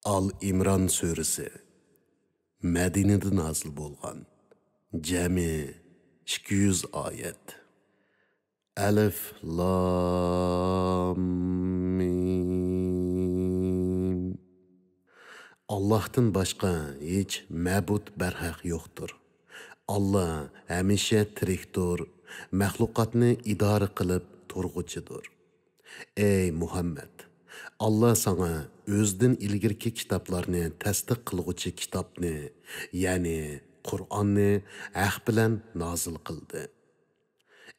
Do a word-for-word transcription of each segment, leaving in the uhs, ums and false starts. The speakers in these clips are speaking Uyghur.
ئال ئىمران سۈرىسى. مەدىنىدە نازىل بولغان. جەمئىي ئىككى يۈز ئايەت. ئەلىف لام مىم. ئاللاھتىن باشقا ھېچ مەبۇد بەرھەق يوقتۇر. ئاللا ھەمىشە تىرىكتۇر، مەخلۇقاتنى ئىدارە قىلىپ تۇرغۇچىدۇر. ئەي مۇھەممەد! ئاللا ساڭا ئۆزىدىن ئىلگىرىكى كىتابلارنى تەستىق قىلغۇچى كىتابنى، يەنى قۇرئاننى ھەق بىلەن نازىل قىلدى.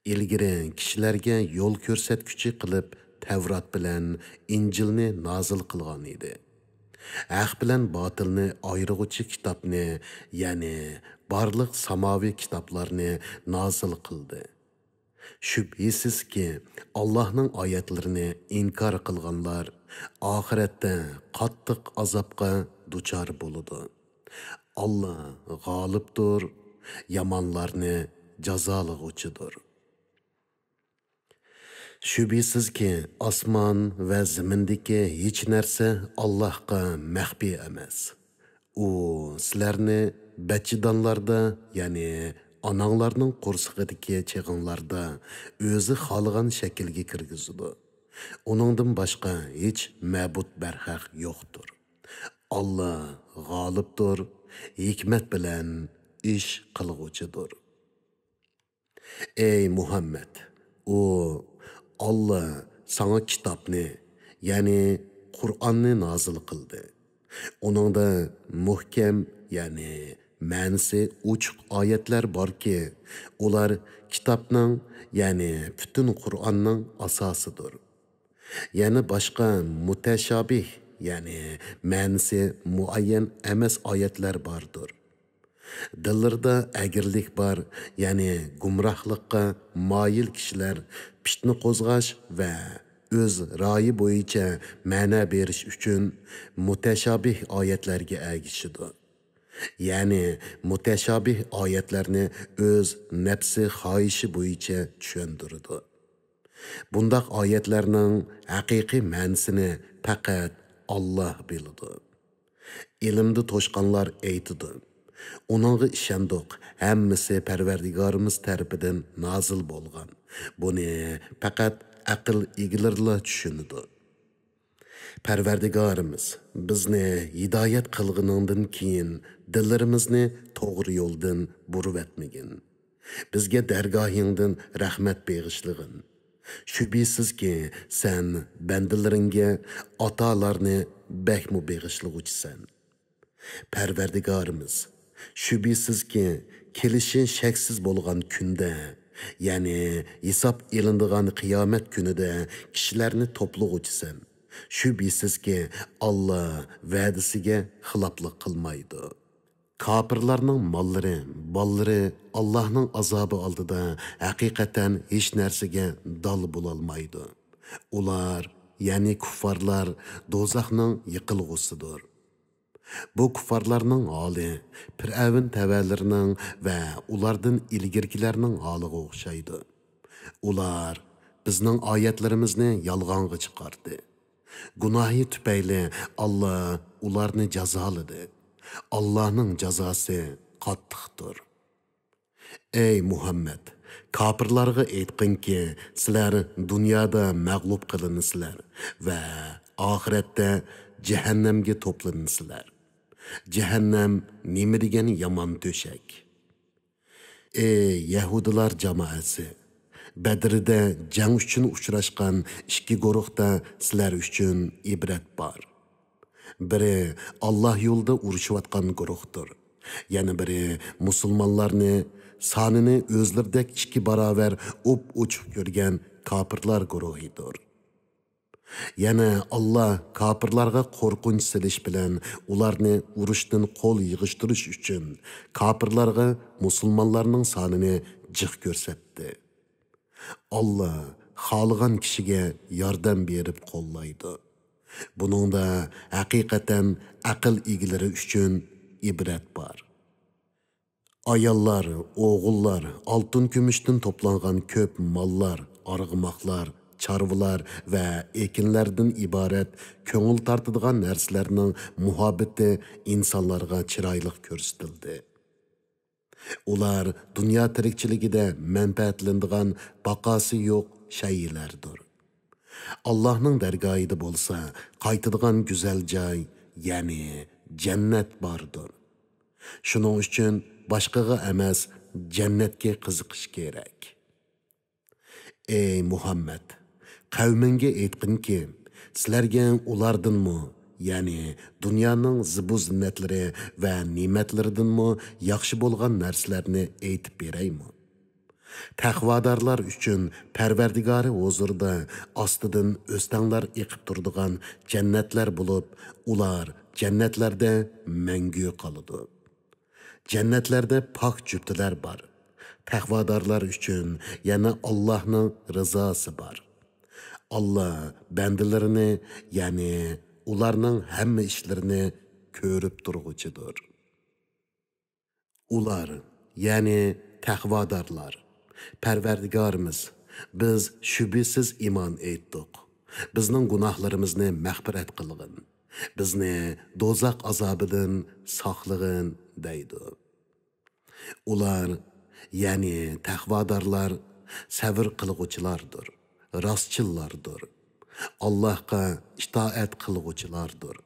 ئىلگىرى كىشىلەرگە يول كۆرسەتكۈچى قىلىپ تەۋرات بىلەن ئىنجىلنى نازىل قىلغان ئىدى. ھەق بىلەن باتىلنى ئايرىغۇچى كىتابنى، يەنى بارلىق ساماۋى كىتابلارنى نازىل قىلدى. شۈبھىسىزكى، ئاللاھنىڭ ئايەتلىرىنى ئىنكار قىلغانلار ئاخىرەتتە قاتتىق ئازابقا دۇچار بولىدۇ. ئاللا غالىبتۇر، يامانلارنى جازالىغۇچىدۇر. شۈبھىسىزكى، ئاسمان ۋە زېمىندىكى ھېچ نەرسە ئاللاھقا مەخپىي ئەمەس. ئۇ سىلەرنى بەچچىدانلاردا، يەنى ئاناڭلارنىڭ قورسىقىدىكى چېغىڭلاردا ئۆزى خالىغان شەكىلگە كىرگۈزىدۇ. ئۇنىڭدىن باشقا ھېچ مەبۇد بەرھەق يوقتۇر. ئاللا غالىبتۇر، ھېكمەت بىلەن ئىش قىلغۇچىدۇر. ئەي مۇھەممەد! ئۇ، ئاللا ساڭا كىتابنى، يەنى قۇرئاننى نازىل قىلدى. ئۇنىڭدا مۇھكەم، يەنى مەنىسى ئوچۇق ئايەتلەر باركى، ئۇلار كىتابنىڭ، يەنى پۈتۈن قۇرئاننىڭ ئاساسىدۇر. يەنە باشقا مۇتەشابىھ، يەنى مەنىسى مۇئەييەن ئەمەس ئايەتلەر باردۇر. دىللىرىدا ئەگرىلىك بار، يەنى گۇمراھلىققا مايىل كىشىلەر پىتنە قوزغاش ۋە ئۆز رايى بويىچە مەنە بېرىش ئۈچۈن مۇتەشابىھ ئايەتلەرگە ئەگىشىدۇ. يەنى مۇتەشابىھ ئايەتلەرنى ئۆز نەپسى خاھىشى بويىچە چۈشەندۈرىدۇ. بۇنداق ئايەتلەرنىڭ ھەقىقىي مەنىسىنى پەقەت ئاللا بىلىدۇ. ئىلىمدا توشقانلار ئېيتىدۇ: «ئۇنىڭغا ئىشەندۇق، ھەممىسى پەرۋەردىگارىمىز تەرىپىدىن نازىل بولغان. بۇنى پەقەت ئەقىل ئىگىلىرىلا چۈشىنىدۇ.» پەرۋەردىگارىمىز، بىزنى ھىدايەت قىلغىنىڭدىن كېيىن، دىللىرىمىزنى توغرا يولدىن بۇرۇۋەتمىگىن. بىزگە دەرگاھىڭدىن رەھمەت بېغىشلىغىن. شۈبھىسىزكى، سەن بەندىلىرىڭگە ئاتالارنى بەكمۇ بېغىشلىغۇچىسەن. پەرۋەردىگارىمىز، شۈبھىسىزكى، كېلىشى شەكسىز بولغان كۈندە، يەنى ھېساب ئېلىنىدىغان قىيامەت كۈنىدە كىشىلەرنى توپلىغۇچىسەن. شۈبھىسىزكى، ئاللا ۋەدىسىگە خىلاپلىق قىلمايدۇ. كاپىرلارنىڭ ماللىرى، بالىلىرى ئاللانىڭ ئازابى ئالدىدا ھەقىقەتەن ھېچ نەرسىگە دال بولالمايدۇ. ئۇلار، يەنى كۇففارلار، دوزاخنىڭ يېقىلغۇسىدۇر. بۇ كۇففارلارنىڭ ھالى پىرئەۋن تەۋەلىرىنىڭ ۋە ئۇلاردىن ئىلگىرىكىلەرنىڭ ھالىغا ئوخشايدۇ. ئۇلار بىزنىڭ ئايەتلىرىمىزنى يالغانغا چىقاردى. گۇناھى تۈپەيلى ئاللا ئۇلارنى جازالىدى. ئاللانىڭ جازاسى قاتتىقتۇر. ئەي مۇھەممەد، كاپىرلارغا ئېيتقىنكى، سىلەر دۇنيادا مەغلۇپ قىلىنىسىلەر ۋە ئاخىرەتتە جەھەننەمگە توپلىنىسىلەر. جەھەننەم نېمە دېگەن يامان تۆشەك! ئەي يەھۇدىيلار جامائەسى! بەدرىدە جەڭ ئۈچۈن ئۇچراشقان ئىككى گۇرۇھتا سىلەر ئۈچۈن ئىبرەت بار. بىرى ئاللا يولىدا ئۇرۇشۇۋاتقان گۇرۇھتۇر. يەنە بىرى مۇسۇلمانلارنى سانىنى ئۆزلىرىدەك ئىككى باراۋەر ئوپئوچۇق كۆرگەن كاپىرلار گۇرۇھىدۇر. يەنە ئاللا كاپىرلارغا قورقۇنچ سېلىش بىلەن ئۇلارنى ئۇرۇشتىن قول يىغىشتۇرۇش ئۈچۈن كاپىرلارغا مۇسۇلمانلارنىڭ سانىنى جىق كۆرسەتتى. ئاللا خالىغان كىشىگە ياردەم بېرىپ قوللايدۇ. بۇنىڭدا ھەقىقەتەن ئەقىل ئىگىلىرى ئۈچۈن ئىبرەت بار. ئاياللار، ئوغۇللار، ئالتۇن-كۈمۈشتىن توپلانغان كۆپ ماللار، ئارغىماقلار، چارۋىلار ۋە ئېكىنلەردىن ئىبارەت كۆڭۈل تارتىدىغان نەرسىلەرنىڭ مۇھەببىتى ئىنسانلارغا چىرايلىق كۆرسىتىلدى. ئۇلار دۇنيا تىرىكچىلىكىدە مەنپەئەتلىنىدىغان باقاسى يوق شەيئىلەردۇر. ئاللاھنىڭ دەرگاھىدا بولسا قايتىدىغان گۈزەل جاي، يەنى جەننەت باردۇر. شۇنىڭ ئۈچۈن باشقىغا ئەمەس، جەننەتكە قىزىقىش كېرەك. ئەي مۇھەممەد، قەۋمىڭگە ئېيتقىنكى، سىلەرگە ئۇلاردىنمۇ، يەنى دۇنيانىڭ زىبۇ-زىننەتلىرى ۋە نېمەتلىرىدىنمۇ ياخشى بولغان نەرسىلەرنى ئېيتىپ بېرەيمۇ؟ تەقۋادارلار ئۈچۈن پەرۋەردىگارى ھۇزۇرىدا ئاستىدىن ئۆستەڭلەر ئېقىپ تۇرىدىغان جەننەتلەر بولۇپ، ئۇلار جەننەتلەردە مەڭگۈ قالىدۇ. جەننەتلەردە پاك جۈپتىلەر بار. تەقۋادارلار ئۈچۈن يەنە ئاللاھنىڭ رىزاسى بار. ئاللا بەندىلىرىنى، يەنى ئۇلارنىڭ ھەممە ئىشلىرىنى كۆرۈپ تۇرغۇچىدۇر. ئۇلار، يەنى تەقۋادارلار، پەرۋەردىگارىمىز، بىز شۈبھىسىز ئىمان ئېيتتۇق. بىزنىڭ گۇناھلىرىمىزنى مەغپىرەت قىلغىن. بىزنى دوزاخ ئازابىدىن ساقلىغىن، دەيدۇ. ئۇلار، يەنى تەقۋادارلار، سەۋر قىلغۇچىلاردۇر، راستچىللاردۇر. ئاللاھقا ئىتائەت قىلغۇچىلاردۇر.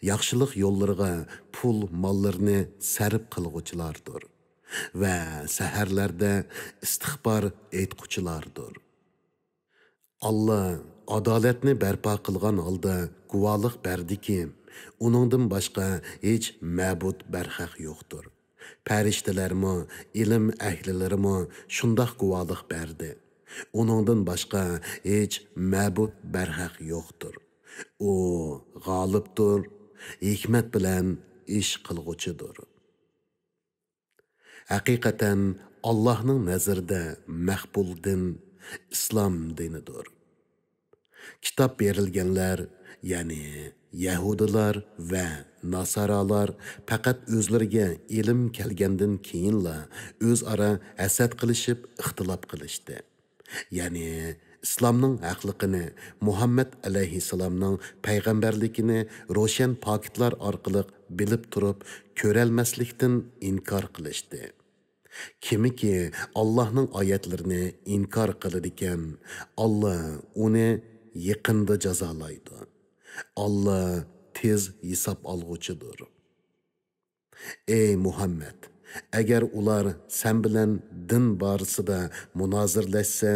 ياخشىلىق يوللىرىغا پۇل ماللىرىنى سەرپ قىلغۇچىلاردۇر. ۋە سەھەرلەردە ئىستىغپار ئېيتقۇچىلاردۇر. ئاللا ئادالەتنى بەرپا قىلغان ھالدا گۇۋاھلىق بەردىكى، ئۇنىڭدىن باشقا ھېچ مەبۇد بەرھەق يوقتۇر. پەرىشتىلەرمۇ، ئىلىم ئەھلىلىرىمۇ شۇنداق گۇۋاھلىق بەردى. ئۇنىڭدىن باشقا ھېچ مەبۇد بەرھەق يوقتۇر. ئۇ غالىبتۇر، ھېكمەت بىلەن ئىش قىلغۇچىدۇر. ھەقىقەتەن، ئاللاھنىڭ نەزىرىدە مەقبۇل دىن ئىسلام دىنىدۇر. كىتاب بېرىلگەنلەر، يەنى يەھۇدىيلار ۋە ناسارالار پەقەت ئۆزلىرىگە ئىلىم كەلگەندىن كېيىنلا ئۆزئارا ھەسەت قىلىشىپ ئىختىلاپ قىلىشتى. يەنى ئىسلامنىڭ ھەقلىقىنى، مۇھەممەد ئەلەيھىسسالامنىڭ پەيغەمبەرلىكىنى روشەن پاكىتلار ئارقىلىق بىلىپ تۇرۇپ كۆرەلمەسلىكتىن ئىنكار قىلىشتى. كىمكى ئاللاھنىڭ ئايەتلىرىنى ئىنكار قىلىدىكەن، ئاللا ئۇنى يېقىندا جازالايدۇ. ئاللا تېز ھېساب ئالغۇچىدۇر. ئەي مۇھەممەد، ئەگەر ئۇلار سەن بىلەن دىن بارىسىدا مۇنازىرىلەشسە،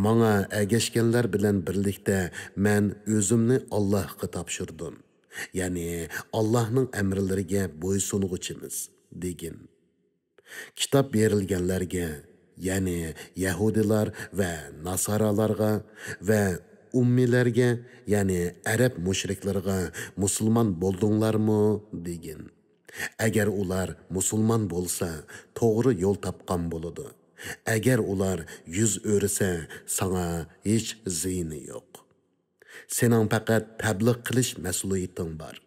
ماڭا ئەگەشكەنلەر بىلەن بىرلىكتە مەن ئۆزۈمنى ئاللاھقا تاپشۇردۇم، يەنى ئاللاھنىڭ ئەمىرلىرىگە بويسۇنغۇچىمىز، دېگىن. كىتاب بېرىلگەنلەرگە، يەنى يەھۇدىيلار ۋە ناسارالارغا ۋە ئۇممىيلەرگە، يەنى ئەرەب مۇشرىكلىرىغا مۇسۇلمان بولدۇڭلارمۇ؟ دېگىن. ئەگەر ئۇلار مۇسۇلمان بولسا، توغرا يول تاپقان بولىدۇ. ئەگەر ئۇلار يۈز ئۆرۈسە، ساڭا ھېچ زىيىنى يوق. سېنىڭ پەقەت تەبلىغ قىلىش مەسئۇلىيىتىڭ بار.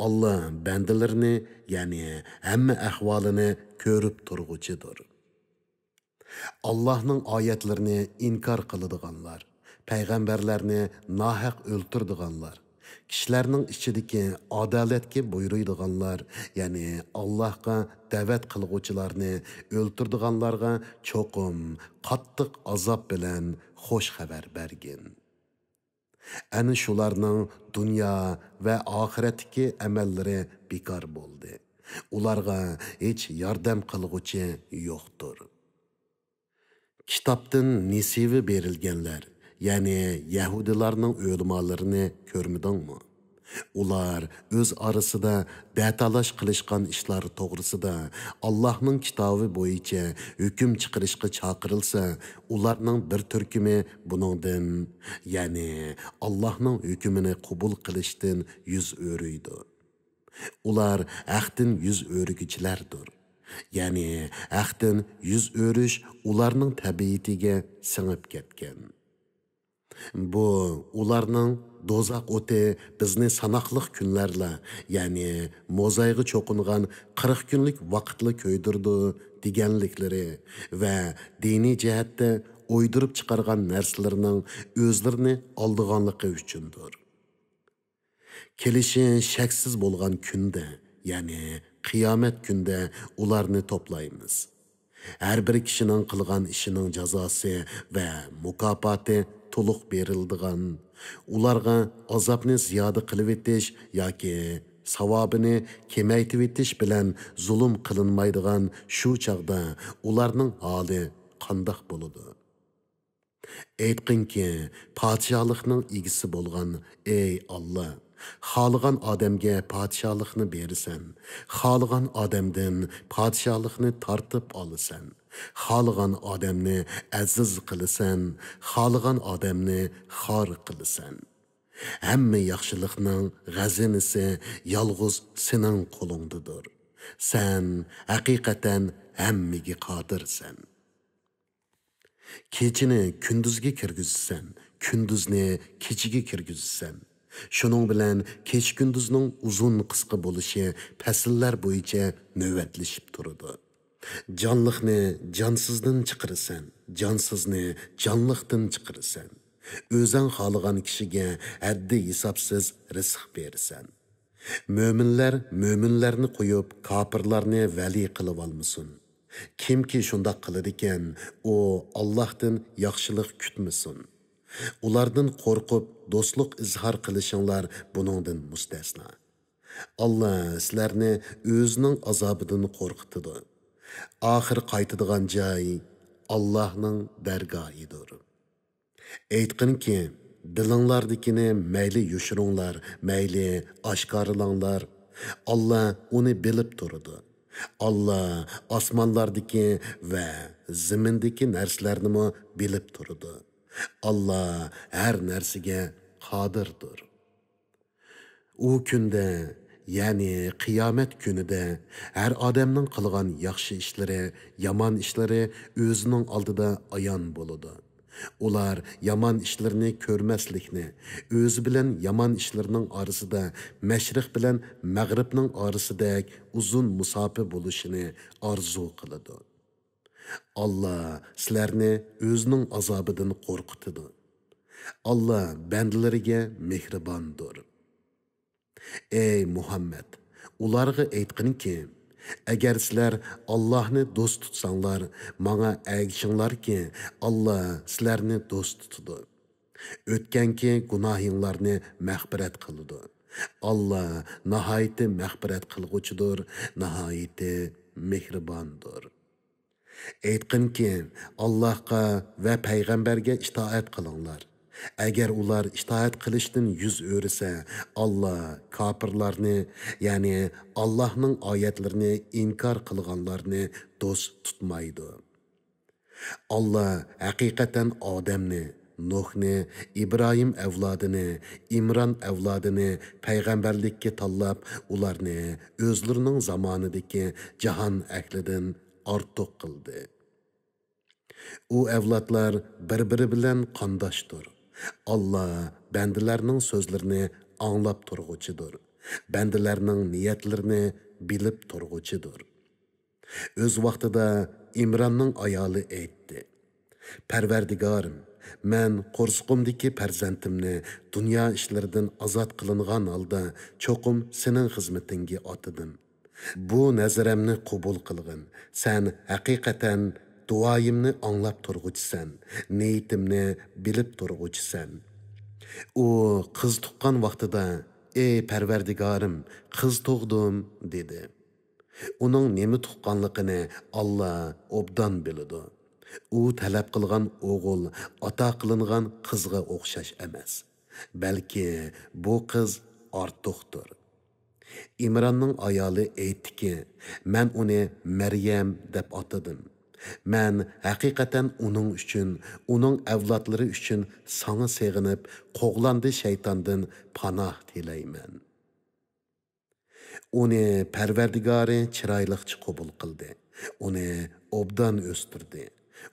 ئاللا بەندىلىرىنى، يەنى ھەممە ئەھۋالىنى كۆرۈپ تۇرغۇچىدۇر. ئاللاھنىڭ ئايەتلىرىنى ئىنكار قىلىدىغانلار، پەيغەمبەرلەرنى ناھەق ئۆلتۈرىدىغانلار، كىشىلەرنىڭ ئىچىدىكى ئادالەتكە بۇيرۇيدىغانلار، يەنى ئاللاھقا دەۋەت قىلغۇچىلارنى ئۆلتۈرىدىغانلارغا چوقۇم قاتتىق ئازاب بىلەن خوش خەۋەر بەرگىن. ئەنە شۇلارنىڭ دۇنيا ۋە ئاخىرەتتىكى ئەمەللىرى بىكار بولدى. ئۇلارغا ھېچ ياردەم قىلغۇچى يوقتۇر. كىتابتىن نېسىۋە بېرىلگەنلەر، يەنى يەھۇدىيلارنىڭ ئۆلىمالىرىنى كۆرمىدىڭمۇ؟ ئۇلار ئۆز ئارىسىدا دەتالاش قىلىشقان ئىشلار توغرىسىدا ئاللاھنىڭ كىتابى بويىچە ھۆكۈم چىقىرىشقا چاقىرىلسا، ئۇلارنىڭ بىر تۈركۈمى بۇنىڭدىن، يەنى ئاللاھنىڭ ھۆكمىنى قوبۇل قىلىشتىن يۈز ئۆرۈيدۇ. ئۇلار ھەقتىن يۈز ئۆرۈگۈچىلەردۇر. يەنى ھەقتىن يۈز ئۆرۈش ئۇلارنىڭ تەبىئىتىگە سىڭىپ كەتكەن. بۇ ئۇلارنىڭ دوزاخ ئوتى بىزنى ساناقلىق كۈنلەرلا، يەنى موزايغا چوقۇنغان قىرىق كۈنلۈك ۋاقىتلا كۆيدۈرىدۇ دېگەنلىكلىرى ۋە دىنىي جەھەتتە ئويدۇرۇپ چىقارغان نەرسىلىرىنىڭ ئۆزلىرىنى ئالدىغانلىقى ئۈچۈندۇر. كېلىشى شەكسىز بولغان كۈندە، يەنى قىيامەت كۈندە ئۇلارنى توپلايمىز. ھەر بىر كىشىنىڭ قىلغان ئىشىنىڭ جازاسى ۋە مۇكاپاتى تولۇق بېرىلىدىغان، ئۇلارغا ئازابنى زىيادە قىلىۋېتىش ياكى ساۋابىنى كېمەيتىۋېتىش بىلەن زۇلۇم قىلىنمايدىغان شۇ چاغدا ئۇلارنىڭ ھالى قانداق بولىدۇ؟ ئېيتقىنكى، پادىشاھلىقنىڭ ئىگىسى بولغان، ئەي ئاللا، خالىغان ئادەمگە پادىشاھلىقنى بېرىسەن، خالىغان ئادەمدىن پادىشاھلىقنى تارتىپ ئالىسەن، خالىغان ئادەمنى ئەزىز قىلىسەن، خالىغان ئادەمنى خار قىلىسەن. ھەممە ياخشىلىقنىڭ غەزىنىسى يالغۇز سېنىڭ قولۇڭدىدۇر. سەن ھەقىقەتەن ھەممىگە قادىرسەن. كېچىنى كۈندۈزگە كىرگۈزىسەن، كۈندۈزنى كېچىگە كىرگۈزىسەن. شۇنىڭ بىلەن كېچە-كۈندۈزنىڭ ئۇزۇن-قىسقا بولۇشى پەسىللەر بويىچە نۆۋەتلىشىپ تۇرىدۇ. جانلىقنى جانسىزدىن چىقىرىسەن، جانسىزنى جانلىقتىن چىقىرىسەن. ئۆزەڭ خالىغان كىشىگە ھەددى-ھېسابسىز رىزىق بېرىسەن. مۆمىنلەر مۆمىنلەرنى قويۇپ، كاپىرلارنى ۋەلىي قىلىۋالمىسۇن. كىمكى شۇنداق قىلىدىكەن، ئۇ ئاللاھتىن ياخشىلىق كۈتمىسۇن. ئۇلاردىن قورقۇپ، دوستلۇق ئىزھار قىلىشىڭلار بۇنىڭدىن مۇستەسنا. ئاللا سىلەرنى ئۆزىنىڭ ئازابىدىن قورقۇتىدۇ. ئاخىر قايتىدىغان جاي ئاللاھنىڭ دەرگاھىدۇر. ئېيتقىنكى، دىلىڭلاردىكىنى مەيلى يوشۇرۇڭلار، مەيلى ئاشكارىلاڭلار. ئاللا ئۇنى بىلىپ تۇرىدۇ. ئاللا ئاسمانلاردىكى ۋە زېمىندىكى نەرسىلەرنىمۇ بىلىپ تۇرىدۇ. ئاللا ھەر نەرسىگە قادىردۇر. ئۇ كۈندە، يەنى قىيامەت كۈنىدە ھەر ئادەمنىڭ قىلغان ياخشى ئىشلىرى، يامان ئىشلىرى ئۆزىنىڭ ئالدىدا ئايان بولىدۇ. ئۇلار يامان ئىشلىرىنى كۆرمەسلىكنى، ئۆزى بىلەن يامان ئىشلىرىنىڭ ئارىسىدا مەشرىق بىلەن مەغرىبنىڭ ئارىسىدەك ئۇزۇن مۇساپە بولۇشىنى ئارزۇ قىلىدۇ. ئاللا سىلەرنى ئۆزىنىڭ ئازابىدىن قورقۇتىدۇ. ئاللا بەندىلىرىگە مېھرىباندۇر. ئەي مۇھەممەد، ئۇلارغا ئېيتقىنكى، ئەگەر سىلەر ئاللاھنى دوست تۇتساڭلار، ماڭا ئەگىشىڭلاركى، ئاللا سىلەرنى دوست تۇتىدۇ. ئۆتكەنكى گۇناھىڭلارنى مەغپىرەت قىلىدۇ. ئاللا ناھايىتى مەغپىرەت قىلغۇچىدۇر، ناھايىتى مېھرىباندۇر. ئېيتقىنكى، ئاللاھقا ۋە پەيغەمبەرگە ئىتائەت قىلىڭلار. ئەگەر ئۇلار ئىتائەت قىلىشتىن يۈز ئۆرۈسە، ئاللا كاپىرلارنى، يەنى ئاللاھنىڭ ئايەتلىرىنى ئىنكار قىلغانلارنى دوست تۇتمايدۇ. ئاللا ھەقىقەتەن ئادەمنى، نۇھنى، ئىبراھىم ئەۋلادىنى، ئىمران ئەۋلادىنى پەيغەمبەرلىككە تاللاپ، ئۇلارنى ئۆزلىرىنىڭ زامانىدىكى جاھان ئەھلىدىن ئارتۇق قىلدى. ئۇ ئەۋلادلار بىر-بىرى بىلەن قانداشتۇر. ئاللا بەندىلەرنىڭ سۆزلىرىنى ئاڭلاپ تۇرغۇچىدۇر. بەندىلەرنىڭ نىيەتلىرىنى بىلىپ تۇرغۇچىدۇر. ئۆز ۋاقتىدا ئىمراننىڭ ئايالى ئېيتتى: پەرۋەردىگارىم، مەن قورسىقىمدىكى پەرزەنتىمنى دۇنيا ئىشلىرىدىن ئازاد قىلىنغان ھالدا چوقۇم سېنىڭ خىزمىتىڭگە ئاتىدىم. بۇ نەزىرەمنى قوبۇل قىلغىن، سەن ھەقىقەتەن دۇئايىمنى ئاڭلاپ تۇرغۇچىسەن، نىيىتىمنى بىلىپ تۇرغۇچىسەن. ئۇ قىز تۇغقان ۋاقتىدا، ئەي پەرۋەردىگارىم، قىز تۇغدۇم، دېدى. ئۇنىڭ نېمە تۇغقانلىقىنى ئاللا ئوبدان بىلىدۇ. ئۇ تەلەپ قىلغان ئوغۇل ئاتا قىلىنغان قىزغا ئوخشاش ئەمەس. بەلكى بۇ قىز ئارتۇقتۇر. ئىمراننىڭ ئايالى ئېيتتىكى، مەن ئۇنى مەريەم دەپ ئاتىدىم. مەن ھەقىقەتەن ئۇنىڭ ئۈچۈن، ئۇنىڭ ئەۋلادلىرى ئۈچۈن ساڭا سېغىنىپ، قوغلاندى شەيتاندىن پاناھ تىلەيمەن. ئۇنى پەرۋەردىگارى چىرايلىقچە قوبۇل قىلدى. ئۇنى ئوبدان ئۆستۈردى.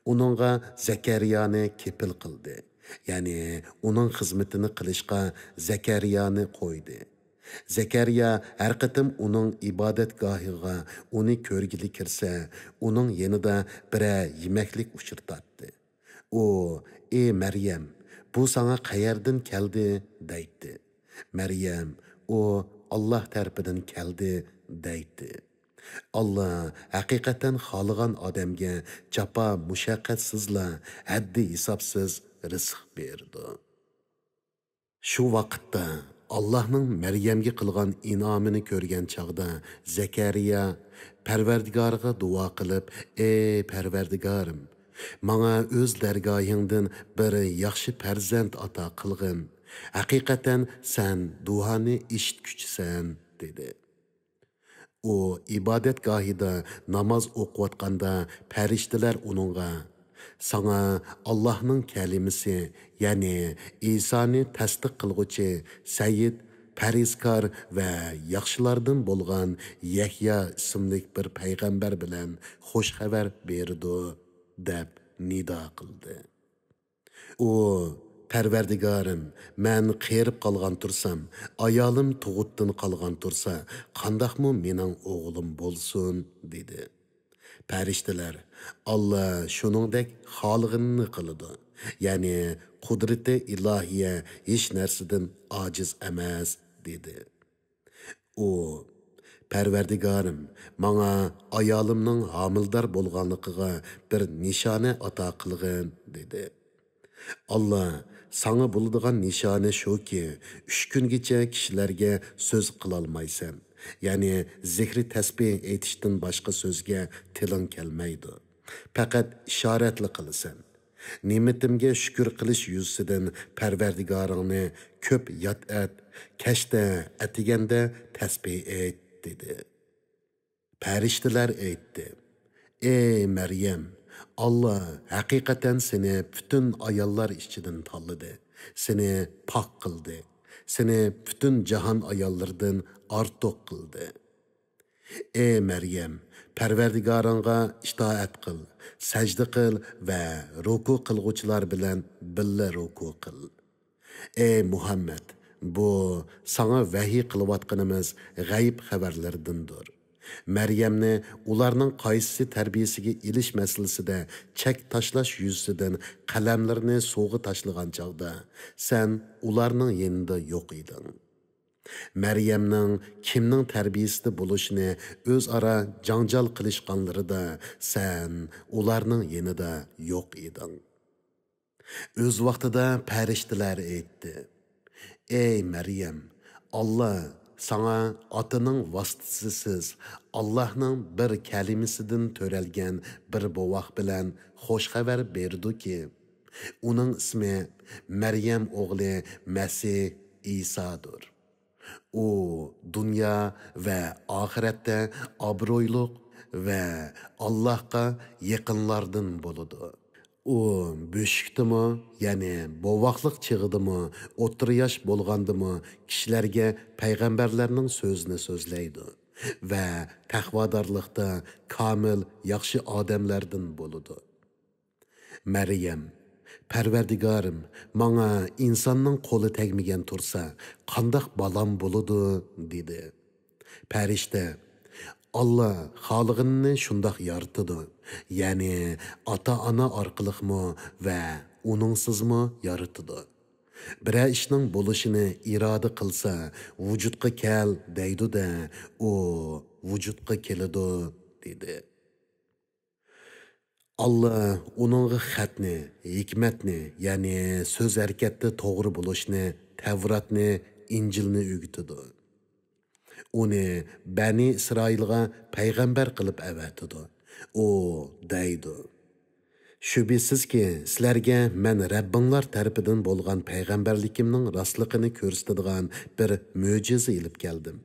ئۇنىڭغا زەكەرىيانى كېپىل قىلدى. يەنى ئۇنىڭ خىزمىتىنى قىلىشقا زەكەرىيانى قويدى. زەكەرىيا ھەر قېتىم ئۇنىڭ ئىبادەتگاھىغا ئۇنى كۆرگىلى كىرسە، ئۇنىڭ يېنىدا بىرەر يېمەكلىك ئۇچرىتاتتى. ئۇ، ئى مەريەم، بۇ ساڭا قەيەردىن كەلدى؟ دەيتتى. مەريەم، ئۇ ئاللاھ تەرىپىدىن كەلدى، دەيتتى. ئاللاھ ھەقىقەتەن خالىغان ئادەمگە جاپا مۇشەققەتسىزلا ھەددى ھېسابسىز رىزىق بېرىدۇ. شۇ ۋاقىتتا ئاللاھنىڭ مەريەمگە قىلغان ئىنئامىنى كۆرگەن چاغدا زەكەرىيا پەرۋەردىگارىغا دۇئا قىلىپ، ئى پەرۋەردىگارىم، ماڭا ئۆز دەرگاھىڭدىن بىر ياخشى پەرزەنت ئاتا قىلغىن. ھەقىقەتەن سەن دۇئانى ئېشىتكۈچىسەن، دېدى. ئۇ ئىبادەتگاھىدا ناماز ئوقۇۋاتقاندا پەرىشتىلەر ئۇنىڭغا، ساڭا ئاللاھنىڭ كەلىمىسى، يەنى ئىسانى تەستىق قىلغۇچى سەييىد، پەرھىزكار ۋە ياخشىلاردىن بولغان يەھيا ئىسىملىك بىر پەيغەمبەر بىلەن خۇش خەۋەر بېرىدۇ، دەپ نىدا قىلدى. ئۇ، پەرۋەردىگارىم، مەن قېرىپ قالغان تۇرسام، ئايالىم تۇغۇتتىن قالغان تۇرسا، قانداقمۇ مېنىڭ ئوغلۇم بولسۇن؟ دېدى. پەرىشتىلەر، ئاللا شۇنىڭدەك خالىغىنىنى قىلىدۇ، يەنى قۇدرىتى ئىلاھىيە ھېچ نەرسىدىن ئاجىز ئەمەس، دېدى. ئۇ، پەرۋەردىگارىم، ماڭا ئايالىمنىڭ ھامىلىدار بولغانلىقىغا بىر نىشانە ئاتا قىلغىن، دېدى. ئاللا، ساڭا بولىدىغان نىشانە شۇكى، ئۈچ كۈنگىچە كىشىلەرگە سۆز قىلالمايسەن، يەنى زىكرى تەسبىھ ئېيتىشتىن باشقا سۆزگە تىلىڭ كەلمەيدۇ. پەقەت ئىشارەتلا قىلىسەن. نېمىتىمگە شۈكۈر قىلىش يۈزىسىدىن پەرۋەردىگارىڭنى كۆپ ياد ئەت، كەچتە، ئەتىگەندە تەسبىھ ئېيت، دېدى. پەرىشتىلەر ئېيتتى، ئى مەريەم، ئاللا ھەقىقەتەن سېنى پۈتۈن ئاياللار ئىچىدىن تاللىدى، سېنى پاك قىلدى، سېنى پۈتۈن جاھان ئاياللىرىدىن ئارتۇق قىلدى. ئى مەريەم، پەرۋەردىگارىڭغا ئىتائەت قىل، سەجدە قىل ۋە رۇكۇ قىلغۇچىلار بىلەن بىللە رۇكۇ قىل. ئى مۇھەممەد، بۇ ساڭا ۋەھىي قىلىۋاتقىنىمىز غەيىب خەۋەرلىرىدىندۇر. مەريەمنى ئۇلارنىڭ قايسىسى تەربىيىسىگە ئېلىش مەسىلىسىدە چەك تاشلاش يۈزىسىدىن قەلەملىرىنى سۇغا تاشلىغان چاغدا، سەن ئۇلارنىڭ يېنىدا يوق ئىدىڭ. مەريەمنىڭ كىمنىڭ تەربىيىسىدە بولۇشىنى ئۆزئارا جاڭجال قىلىشقانلىرىدا سەن ئۇلارنىڭ يېنىدا يوق ئىدىڭ. ئۆز ۋاقتىدا پەرىشتىلەر ئېيتتى، ئەي مەريەم، ئاللا ساڭا ئاتىنىڭ ۋاسىتىسىسىز، ئاللاھنىڭ بىر كەلىمىسىدىن تۆرەلگەن بىر بوۋاق بىلەن خۇش خەۋەر بېرىدۇكى، ئۇنىڭ ئىسمى مەريەم ئوغلى مەسىھ ئىسادۇر. ئۇ دۇنيا ۋە ئاخىرەتتە ئابرۇيلۇق ۋە ئاللاھقا يېقىنلاردىن بولىدۇ. ئۇ بۆشۈكتىمۇ، يەنى بوۋاقلىق چېغىدىمۇ، ئوتتۇرا ياش بولغاندىمۇ كىشىلەرگە پەيغەمبەرلەرنىڭ سۆزىنى سۆزلەيدۇ ۋە تەقۋادارلىقتا كامىل ياخشى ئادەملەردىن بولىدۇ. مەريەم، پەرۋەردىگارىم، ماڭا ئىنساننىڭ قولى تەگمىگەن تۇرسا، قانداق بالام بولىدۇ؟ دېدى. پەرىشتە، ئاللا خالىغىنىنى شۇنداق يارىتىدۇ، يەنى ئاتا-ئانا ئارقىلىقمۇ ۋە ئۇنىڭسىزمۇ يارىتىدۇ. بىرەر ئىشنىڭ بولۇشىنى ئىرادە قىلسا، ۋۇجۇدقا كەل دەيدۇ-دە، ئۇ ۋۇجۇدقا كېلىدۇ، دېدى. ئاللا ئۇنىڭغا خەتنى، ھېكمەتنى، يەنى سۆز ھەرىكەتتە توغرا بولۇشنى، تەۋراتنى، ئىنجىلنى ئۆگىتىدۇ. ئۇنى بەنى ئىسرائىلغا پەيغەمبەر قىلىپ ئەۋەتىدۇ. ئۇ دەيدۇ، شۈبھىسىزكى، سىلەرگە مەن رەببىڭلار تەرىپىدىن بولغان پەيغەمبەرلىكىمنىڭ راستلىقىنى كۆرسىتىدىغان بىر مۆجىزە ئېلىپ كەلدىم.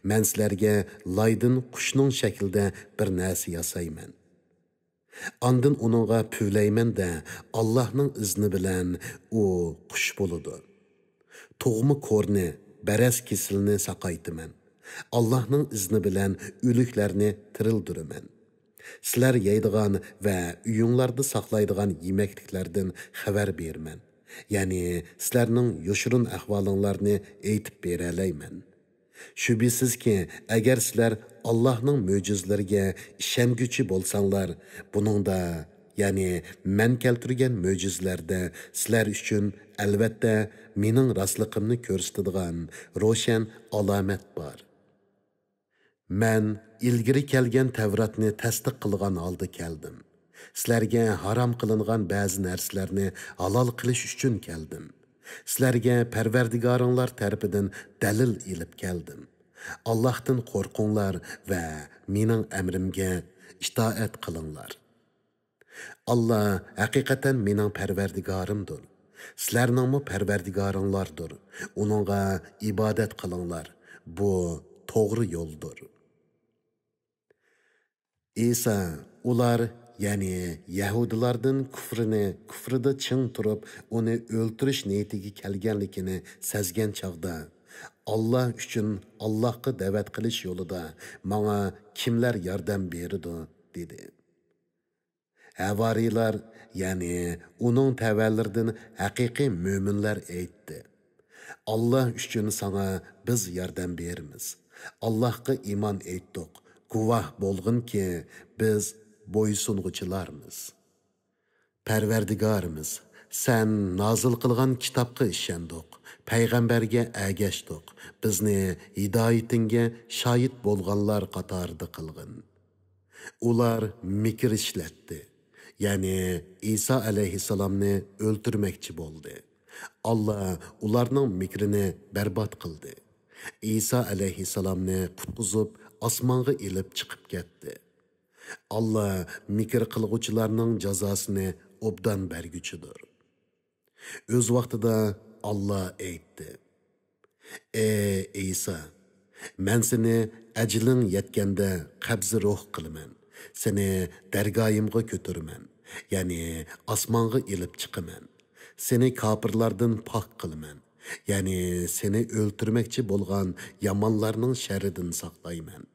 مەن سىلەرگە لايدىن قۇشنىڭ شەكلىدە بىر نەرسە ياسايمەن. ئاندىن ئۇنىڭغا پۈۋلەيمەن-دە، ئاللاھنىڭ ئىزنى بىلەن ئۇ قۇش بولىدۇ. تۇغما كورنى، بەرەس كېسىلىنى ساقايتىمەن. ئاللاھنىڭ ئىزنى بىلەن ئۆلۈكلەرنى تىرىلدۈرىمەن. سىلەر يەيدىغان ۋە ئۆيۈڭلاردا ساقلايدىغان يېمەكلىكلەردىن خەۋەر بېرىمەن. يەنى سىلەرنىڭ يوشۇرۇن ئەھۋالىڭلارنى ئېيتىپ بېرەلەيمەن. شۈبھىسىزكى، ئەگەر سىلەر ئاللاھنىڭ مۆجىزىلىرىگە ئىشەنگۈچى بولساڭلار، بۇنىڭدا يەنى مەن كەلتۈرگەن مۆجىزىلەردە سىلەر ئۈچۈن، ئەلۋەتتە، مېنىڭ راستلىقىمنى كۆرسىتىدىغان روشەن ئالامەت بار. مەن ئىلگىرى كەلگەن تەۋراتنى تەستىق قىلغان ھالدا كەلدىم. سىلەرگە ھارام قىلىنغان بەزى نەرسىلەرنى ھالال قىلىش ئۈچۈن كەلدىم. سىلەرگە پەرۋەردىگارىڭلار تەرىپىدىن دەلىل ئېلىپ كەلدىم. ئاللاھتىن قورقۇڭلار ۋە مېنىڭ ئەمرىمگە ئىتائەت قىلىڭلار. ئاللا ھەقىقەتەن مېنىڭ پەرۋەردىگارىمدۇر. سىلەرنىڭمۇ پەرۋەردىگارىڭلاردۇر. ئۇنىڭغا ئىبادەت قىلىڭلار. بۇ توغرا يولدۇر. ئىسا ئۇلار، يەنى يەھۇدىيلاردىن كۇفرىنى، كۇفرىدا چىڭ تۇرۇپ، ئۇنى ئۆلتۈرۈش نىيىتىگە كەلگەنلىكىنى سەزگەن چاغدا، ئاللا ئۈچۈن ئاللاھقا دەۋەت قىلىش يولىدا ماڭا كىملەر ياردەم بېرىدۇ؟ دېدى. ھەۋارىيلار، يەنى ئۇنىڭ تەۋەلىرىدىن ھەقىقىي مۆمىنلەر ئېيتتى: ئاللا ئۈچۈن ساڭا بىز ياردەم بېرىمىز. ئاللاھقا ئىمان ئېيتتۇق، گۇۋاھ بولغىنكى، بىز بويسۇنغۇچىلارمىز. پەرۋەردىگارىمىز، سەن نازىل قىلغان كىتابقا ئىشەندۇق، پەيغەمبەرگە ئەگەشتۇق، بىزنى ھىدايىتىڭگە شاھىت بولغانلار قاتارىدا قىلغىن. ئۇلار مىكىر ئىشلەتتى، يەنى ئىسا ئەلەيھىسسالامنى ئۆلتۈرمەكچى بولدى. ئاللا ئۇلارنىڭ مىكرىنى بەربات قىلدى. ئىسا ئەلەيھىسسالامنى قۇتقۇزۇپ، ئاسمانغا ئېلىپ چىقىپ كەتتى. ئاللا مىكىر قىلغۇچىلارنىڭ جازاسىنى ئوبدان بەرگۈچىدۇر. ئۆز ۋاقتىدا ئاللا ئېيتتى: ئەي ئىسا، مەن سېنى ئەجىلىڭ يەتكەندە قەبزى روھ قىلىمەن، سېنى دەرگاھىمغا كۆتۈرىمەن، يەنى ئاسمانغا ئېلىپ چىقىمەن. سېنى كاپىرلاردىن پاك قىلىمەن، يەنى سېنى ئۆلتۈرمەكچى بولغان يامانلارنىڭ شەررىدىن ساقلايمەن.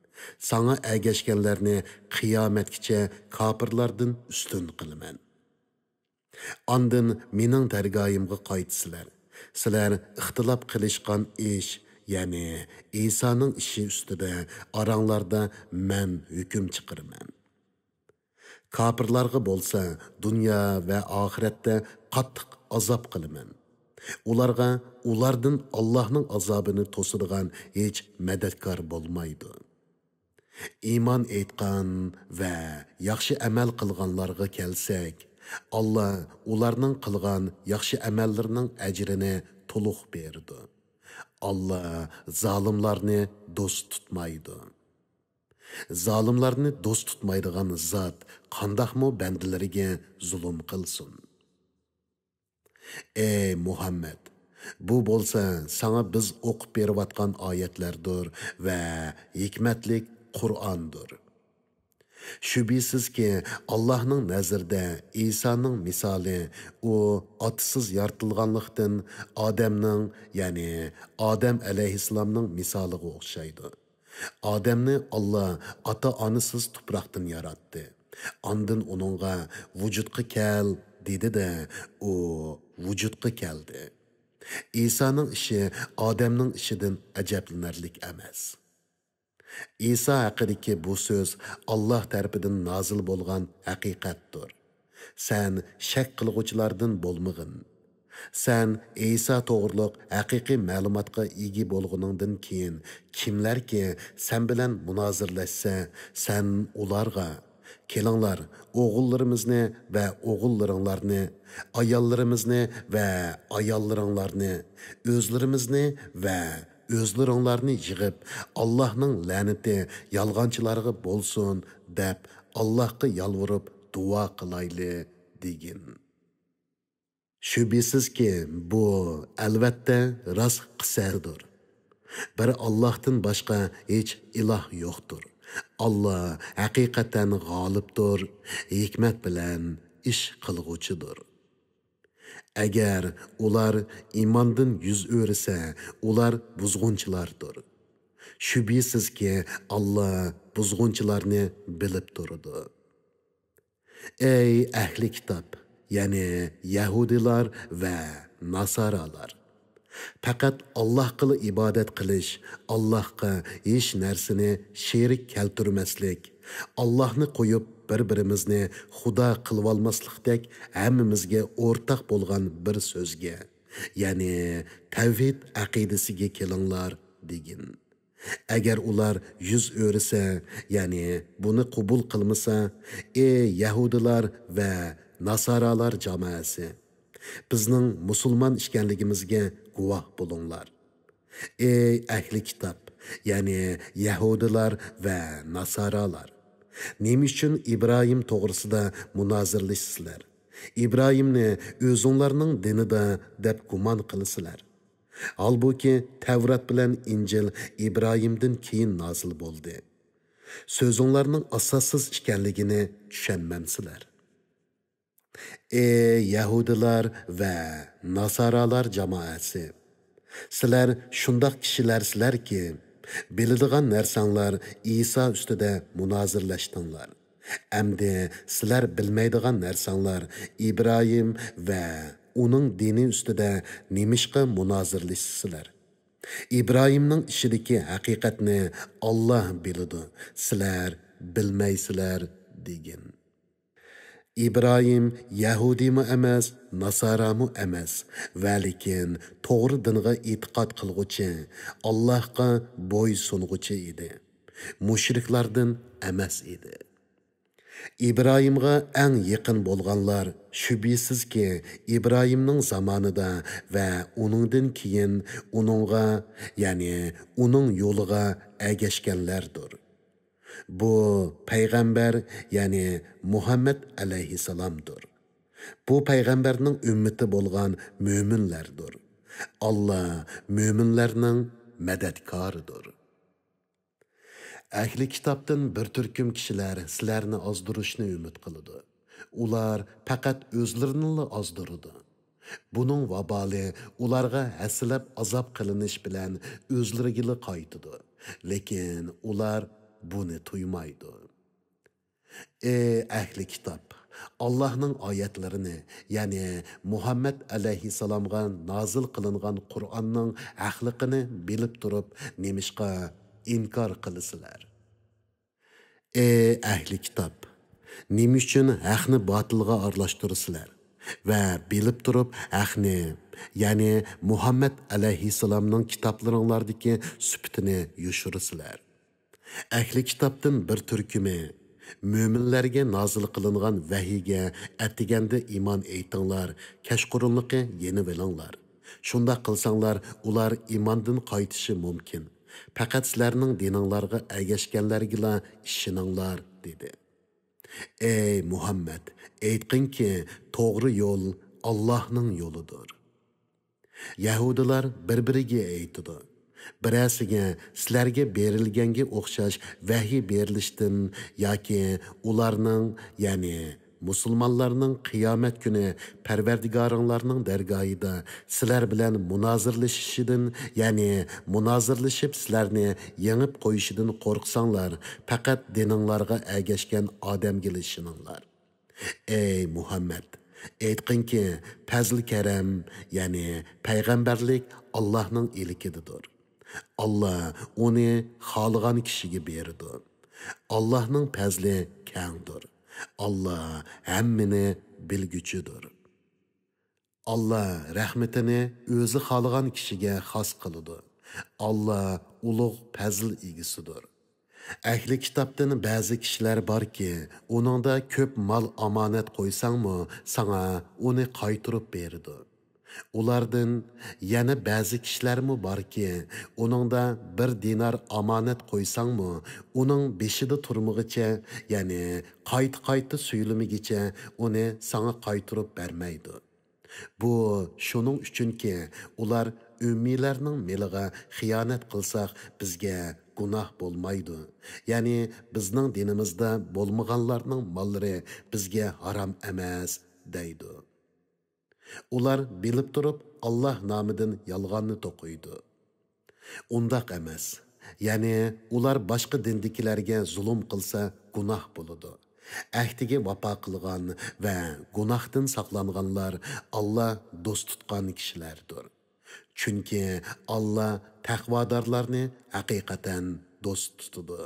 ساڭا ئەگەشكەنلەرنى قىيامەتكىچە كاپىرلاردىن ئۈستۈن قىلىمەن. ئاندىن مېنىڭ دەرگاھىمغا قايتىسىلەر. سىلەر ئىختىلاپ قىلىشقان ئىش، يەنى ئىسانىڭ ئىشى ئۈستىدە ئاراڭلاردا مەن ھۆكۈم چىقىرىمەن. كاپىرلارغا بولسا دۇنيا ۋە ئاخىرەتتە قاتتىق ئازاب قىلىمەن. ئۇلارغا ئۇلاردىن ئاللاھنىڭ ئازابىنى توسىدىغان ھېچ مەدەتكار بولمايدۇ. ئىمان ئېيتقان ۋە ياخشى ئەمەل قىلغانلارغا كەلسەك، ئاللا ئۇلارنىڭ قىلغان ياخشى ئەمەللىرىنىڭ ئەجرىنى تولۇق بېرىدۇ. ئاللا زالىملارنى دوست تۇتمايدۇ. زالىملارنى دوست تۇتمايدىغان زات قانداقمۇ بەندىلىرىگە زۇلۇم قىلسۇن؟ ئەي مۇھەممەد، بۇ بولسا ساڭا بىز ئوقۇپ بېرىۋاتقان ئايەتلەردۇر ۋە ھېكمەتلىك قۇرئاندۇر. شۈبھىسىزكى، ئاللاھنىڭ نەزىرىدە ئىسانىڭ مىسالى ئۇ ئاتىسىز يارىتىلغانلىقتىن ئادەمنىڭ، يەنى ئادەم ئەلەيھىسسالامنىڭ مىسالىغا ئوخشايدۇ. ئادەمنى ئاللا ئاتا-ئانىسىز تۇپراقتىن ياراتتى. ئاندىن ئۇنىڭغا «ۋۇجۇدقا كەل» دېدى-دە، ئۇ ۋۇجۇدقا كەلدى. ئىسانىڭ ئىشى ئادەمنىڭ ئىشىدىن ئەجەبلىنەرلىك ئەمەس. ئىسا ھەققىدىكى بۇ سۆز ئاللا تەرىپىدىن نازىل بولغان ھەقىقەتتۇر. سەن شەك قىلغۇچىلاردىن بولمىغىن. سەن ئىسا توغرۇلۇق ھەقىقىي مەلۇماتقا ئىگە بولغىنىڭدىن كېيىن، كىملەركى سەن بىلەن مۇنازىرىلەشسە، سەن ئۇلارغا، «كېلىڭلار، ئوغۇللىرىمىزنى ۋە ئوغۇللىرىڭلارنى، ئاياللىرىمىزنى ۋە ئاياللىرىڭلارنى، ئۆزلىرىمىزنى ۋە ئۆزلىرىڭلارنى يىغىپ، ئاللاھنىڭ لەنىتى يالغانچىلارغا بولسۇن» دەپ، ئاللاھقا يالۋۇرۇپ دۇئا قىلايلى، دېگىن. شۈبھىسىزكى، بۇ، ئەلۋەتتە، راست قىسسەدۇر. بىر ئاللاھتىن باشقا ھېچ ئىلاھ يوقتۇر. ئاللا ھەقىقەتەن غالىبتۇر، ھېكمەت بىلەن ئىش قىلغۇچىدۇر. ئەگەر ئۇلار ئىماندىن يۈز ئۆرۈسە، ئۇلار بۇزغۇنچىلاردۇر. شۈبھىسىزكى، ئاللا بۇزغۇنچىلارنى بىلىپ تۇرىدۇ. ئەي ئەھلى كىتاب، يەنى يەھۇدىيلار ۋە ناسارالار! پەقەت ئاللاھقىلا ئىبادەت قىلىش، ئاللاھقا ھېچ نەرسىنى شېرىك كەلتۈرمەسلىك، ئاللاھنى قويۇپ، بىر-بىرىمىزنى خۇدا قىلىۋالماسلىقتەك ھەممىمىزگە ئورتاق بولغان بىر سۆزگە، يەنى تەۋھىد ئەقىدىسىگە كېلىڭلار، دېگىن. ئەگەر ئۇلار يۈز ئۆرۈسە، يەنى بۇنى قوبۇل قىلمىسا، ئەي يەھۇدىيلار ۋە ناسارالار جامائەسى، بىزنىڭ مۇسۇلمان ئىكەنلىكىمىزگە گۇۋاھ بولۇڭلار. ئەي ئەھلى كىتاب، يەنى يەھۇدىيلار ۋە ناسارالار، نېمە ئۈچۈن ئىبراھىم توغرىسىدا مۇنازىرىلىشىسىلەر؟ ئىبراھىمنى ئۆزۈڭلارنىڭ دىنىدا دەپ گۇمان قىلىسىلەر. ھالبۇكى، تەۋرات بىلەن ئىنجىل ئىبراھىمدىن كېيىن نازىل بولدى. سۆزۈڭلارنىڭ ئاساسسىز ئىكەنلىكىنى چۈشەنمەمسىلەر؟ ئەي يەھۇدىيلار ۋە ناسارالار جامائەسى! سىلەر شۇنداق كىشىلەرسىلەركى، بىلىدىغان نەرسەڭلار ئىسا ئۈستىدە مۇنازىرىلەشتىڭلار. ئەمدى سىلەر بىلمەيدىغان نەرسەڭلار ئىبراھىم ۋە ئۇنىڭ دىنى ئۈستىدە نېمىشقا مۇنازىرىلىشىسىلەر؟ ئىبراھىمنىڭ ئىشىدىكى ھەقىقەتنى ئاللا بىلىدۇ، سىلەر بىلمەيسىلەر، دېگىن. ئىبراھىم يەھۇدىيمۇ ئەمەس، ناسارامۇ ئەمەس، ۋەلىكىن توغرا دىنغا ئېتىقاد قىلغۇچى، ئاللاھقا بويسۇنغۇچى ئىدى. مۇشرىكلاردىن ئەمەس ئىدى. ئىبراھىمغا ئەڭ يېقىن بولغانلار، شۈبھىسىزكى، ئىبراھىمنىڭ زامانىدا ۋە ئۇنىڭدىن كېيىن ئۇنىڭغا، يەنى ئۇنىڭ يولىغا ئەگەشكەنلەردۇر. بۇ پەيغەمبەر، يەنى مۇھەممەد ئەلەيھىسسالامدۇر. بۇ پەيغەمبەرنىڭ ئۈممىتى بولغان مۆمىنلەردۇر. ئاللا مۆمىنلەرنىڭ مەدەتكارىدۇر. ئەھلى كىتابتىن بىر تۈركۈم كىشىلەر سىلەرنى ئازدۇرۇشنى ئۈمىد قىلىدۇ. ئۇلار پەقەت ئۆزلىرىنىلا ئازدۇرىدۇ. بۇنىڭ ۋابالى ئۇلارغا ھەسسىلەپ ئازاب قىلىنىش بىلەن ئۆزلىرىگىلا قايتىدۇ. لېكىن ئۇلار بۇنى تۇيمايدۇ. ئەي ئەھلى كىتاب! ئاللاھنىڭ ئايەتلىرىنى، يەنى مۇھەممەد ئەلەيھىسسالامغا نازىل قىلىنغان قۇرئاننىڭ ھەقلىقىنى بىلىپ تۇرۇپ، نېمىشقا ئىنكار قىلىسىلەر؟ ئەي ئەھلى كىتاب! نېمە ئۈچۈن ھەقنى باتىلغا ئارىلاشتۇرىسىلەر ۋە بىلىپ تۇرۇپ ھەقنى، يەنى مۇھەممەد ئەلەيھىسسالامنىڭ كىتابلىرىڭلاردىكى سۈپىتىنى يوشۇرىسىلەر؟ ئەھلى كىتابتىن بىر تۈركۈمى، مۆمىنلەرگە نازىل قىلىنغان ۋەھىيگە ئەتىگەندە ئىمان ئېيتىڭلار، كەچقۇرۇنلۇقى يېنىۋېلىڭلار. شۇنداق قىلساڭلار، ئۇلار ئىماندىن قايتىشى مۇمكىن. پەقەت سىلەرنىڭ دىنىڭلارغا ئەگەشكەنلەرگىلا ئىشىنىڭلار، دېدى. ئەي مۇھەممەد، ئېيتقىنكى، توغرا يول ئاللاھنىڭ يولىدۇر. يەھۇدىيلار بىر-بىرىگە ئېيتىدۇ، بىرەرسىگە سىلەرگە بېرىلگەنگە ئوخشاش ۋەھىي بېرىلىشتىن ياكى ئۇلارنىڭ، يەنى مۇسۇلمانلارنىڭ قىيامەت كۈنى پەرۋەردىگارىڭلارنىڭ دەرگاھىدا سىلەر بىلەن مۇنازىرىلىشىشىدىن، يەنى مۇنازىرىلىشىپ سىلەرنى يېڭىپ قويۇشىدىن قورقساڭلار، پەقەت دىنىڭلارغا ئەگەشكەن ئادەمگىلا ئىشىنىڭلار. ئەي مۇھەممەد، ئېيتقىنكى، پەزل-كەرەم، يەنى پەيغەمبەرلىك ئاللاھنىڭ ئىلكىدىدۇر. ئاللا ئۇنى خالىغان كىشىگە بېرىدۇ. ئاللاھنىڭ پەزلى كەڭدۇر. ئاللا ھەممىنى بىلگۈچىدۇر. ئاللا رەھمىتىنى ئۆزى خالىغان كىشىگە خاس قىلىدۇ. ئاللا ئۇلۇغ پەزىل ئىگىسىدۇر. ئەھلى كىتابتىن بەزى كىشىلەر باركى، ئۇنىڭدا كۆپ مال ئامانەت قويساڭمۇ، ساڭا ئۇنى قايتۇرۇپ بېرىدۇ. ئۇلاردىن يەنە بەزى كىشىلەرمۇ باركى، ئۇنىڭدا بىر دىنار ئامانەت قويساڭمۇ، ئۇنىڭ بېشىدا تۇرمىغىچە، يەنى قايتا-قايتا سۆيلىمىگىچە ئۇنى ساڭا قايتۇرۇپ بەرمەيدۇ. بۇ شۇنىڭ ئۈچۈنكى، ئۇلار ئۈممىيلەرنىڭ مېلىغا خىيانەت قىلساق، بىزگە گۇناھ بولمايدۇ. يەنى بىزنىڭ دىنىمىزدا بولمىغانلارنىڭ ماللىرى بىزگە ھارام ئەمەس، دەيدۇ. ئۇلار بىلىپ تۇرۇپ ئاللاھ نامىدىن يالغاننى توقۇيدۇ. ئۇنداق ئەمەس. يەنى ئۇلار باشقا دىندىكىلەرگە زۇلۇم قىلسا گۇناھ بولىدۇ. ئەھدىگە ۋاپا قىلغان ۋە گۇناھتىن ساقلانغانلار ئاللا دوست تۇتقان كىشىلەردۇر. چۈنكى ئاللا تەقۋادارلارنى ھەقىقەتەن دوست تۇتىدۇ.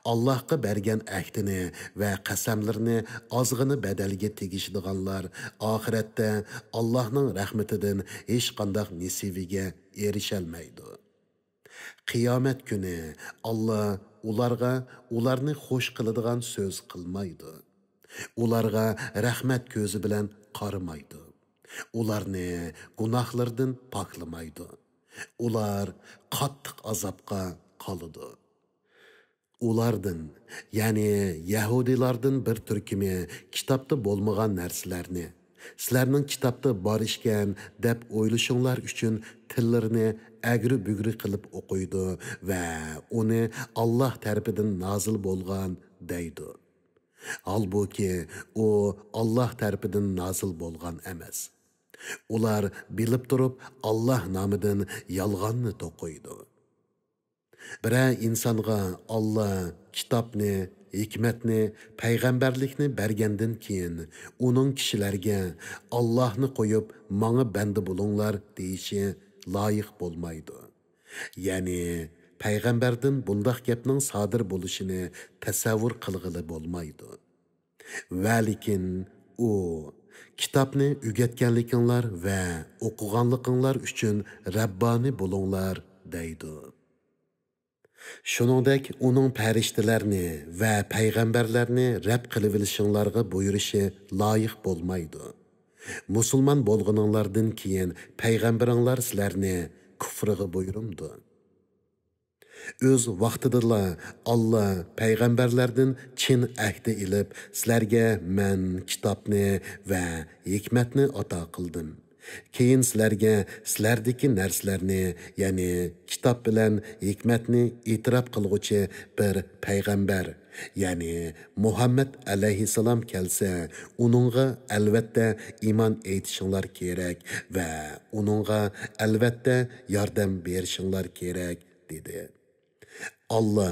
ئاللاھقا بەرگەن ئەھدىنى ۋە قەسەملىرىنى ئازغىنە بەدەلگە تېگىشىدىغانلار ئاخىرەتتە ئاللاھنىڭ رەھمىتىدىن ھېچقانداق نېسىۋىگە ئېرىشەلمەيدۇ. قىيامەت كۈنى ئاللا ئۇلارغا ئۇلارنى خوش قىلىدىغان سۆز قىلمايدۇ. ئۇلارغا رەھمەت كۆزى بىلەن قارىمايدۇ. ئۇلارنى گۇناھلىرىدىن پاكلىمايدۇ. ئۇلار قاتتىق ئازابقا قالىدۇ. ئۇلاردىن، يەنى يەھۇدىيلاردىن بىر تۈركۈمى كىتابتا بولمىغان نەرسىلەرنى، سىلەرنىڭ كىتابتا بار ئىكەن دەپ ئويلىشىڭلار ئۈچۈن تىللىرىنى ئەگرى-بۈگرى قىلىپ ئوقۇيدۇ ۋە ئۇنى ئاللاھ تەرىپىدىن نازىل بولغان دەيدۇ. ھالبۇكى، ئۇ ئاللاھ تەرىپىدىن نازىل بولغان ئەمەس. ئۇلار بىلىپ تۇرۇپ ئاللاھ نامىدىن يالغاننى توقۇيدۇ. بىرەر ئىنسانغا ئاللا كىتابنى، ھېكمەتنى، پەيغەمبەرلىكنى بەرگەندىن كېيىن، ئۇنىڭ كىشىلەرگە «ئاللاھنى قويۇپ، ماڭا بەندە بولۇڭلار» دېيىشى لايىق بولمايدۇ. يەنى، پەيغەمبەردىن بۇنداق گەپنىڭ سادىر بولۇشىنى تەسەۋۋۇر قىلغىلى بولمايدۇ. ۋەلىكىن ئۇ، «كىتابنى ئۆگەتكەنلىكىڭلار ۋە ئوقۇغانلىقىڭلار ئۈچۈن رەببانى بولۇڭلار» دەيدۇ. شۇنىڭدەك ئۇنىڭ پەرىشتىلەرنى ۋە پەيغەمبەرلەرنى رەب قىلىۋېلىشىڭلارغا بۇيرۇشى لايىق بولمايدۇ. مۇسۇلمان بولغىنىڭلاردىن كېيىن پەيغەمبىرىڭلار سىلەرنى كۇفرىغا بۇيرۇمدۇ؟ ئۆز ۋاقتىدىلا ئاللا پەيغەمبەرلەردىن چىن ئەھدى ئېلىپ، سىلەرگە مەن كىتابنى ۋە ھېكمەتنى ئاتا قىلدىم. كېيىن سىلەرگە سىلەردىكى نەرسىلەرنى، يەنى كىتاب بىلەن ھېكمەتنى ئېتىراپ قىلغۇچى بىر پەيغەمبەر، يەنى مۇھەممەد ئەلەيھىسسالام كەلسە، ئۇنىڭغا ئەلۋەتتە ئىمان ئېيتىشىڭلار كېرەك ۋە ئۇنىڭغا ئەلۋەتتە ياردەم بېرىشىڭلار كېرەك، دېدى. ئاللا،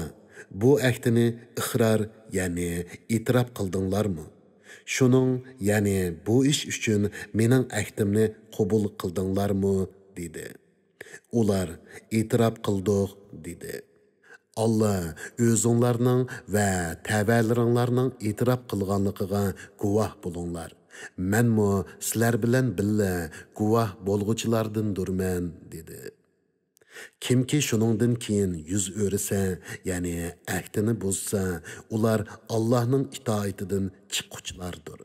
بۇ ئەھدىنى ئىقرار، يەنى ئېتىراپ قىلدىڭلارمۇ؟ شۇنىڭ، يەنى بۇ ئىش ئۈچۈن مېنىڭ ئەھدىمنى قوبۇل قىلدىڭلارمۇ؟ دېدى. ئۇلار، ئېتىراپ قىلدۇق، دېدى. ئاللا، ئۆزۈڭلارنىڭ ۋە تەۋەلىرىڭلارنىڭ ئېتىراپ قىلغانلىقىغا گۇۋاھ بولۇڭلار. مەنمۇ سىلەر بىلەن بىللە گۇۋاھ بولغۇچىلاردىندۇرمەن، دېدى. كىمكى شۇنىڭدىن كېيىن يۈز ئۆرۈسە، يەنى ئەھدىنى بۇزسا، ئۇلار ئاللاھنىڭ ئىتائىتىدىن چىققۇچىلاردۇر.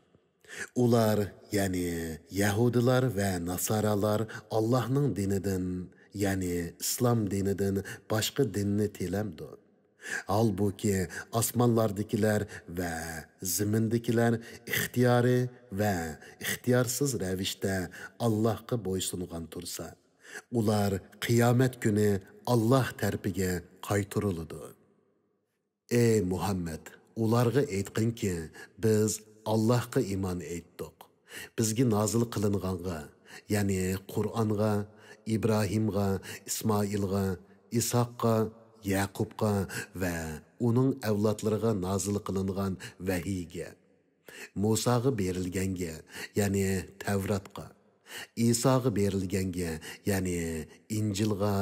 ئۇلار، يەنى يەھۇدىيلار ۋە ناسارالار ئاللاھنىڭ دىنىدىن، يەنى ئىسلام دىنىدىن باشقا دىننى تىلەمدۇ؟ ھالبۇكى، ئاسمانلاردىكىلەر ۋە زېمىندىكىلەر ئىختىيارىي ۋە ئىختىيارسىز رەۋىشتە ئاللاھقا بويسۇنغان تۇرسا، ئۇلار قىيامەت كۈنى ئاللاھ تەرىپىگە قايتۇرۇلىدۇ. ئەي مۇھەممەد، ئۇلارغا ئېيتقىنكى، بىز ئاللاھقا ئىمان ئېيتتۇق. بىزگە نازىل قىلىنغانغا، يەنى قۇرئانغا، ئىبراھىمغا، ئىسمائىلغا، ئىسھاققا، يەقۇبقا ۋە ئۇنىڭ ئەۋلادلىرىغا نازىل قىلىنغان ۋەھىيگە، مۇساغا بېرىلگەنگە، يەنى تەۋراتقا، ئىساغا بېرىلگەنگە، يەنى ئىنجىلغا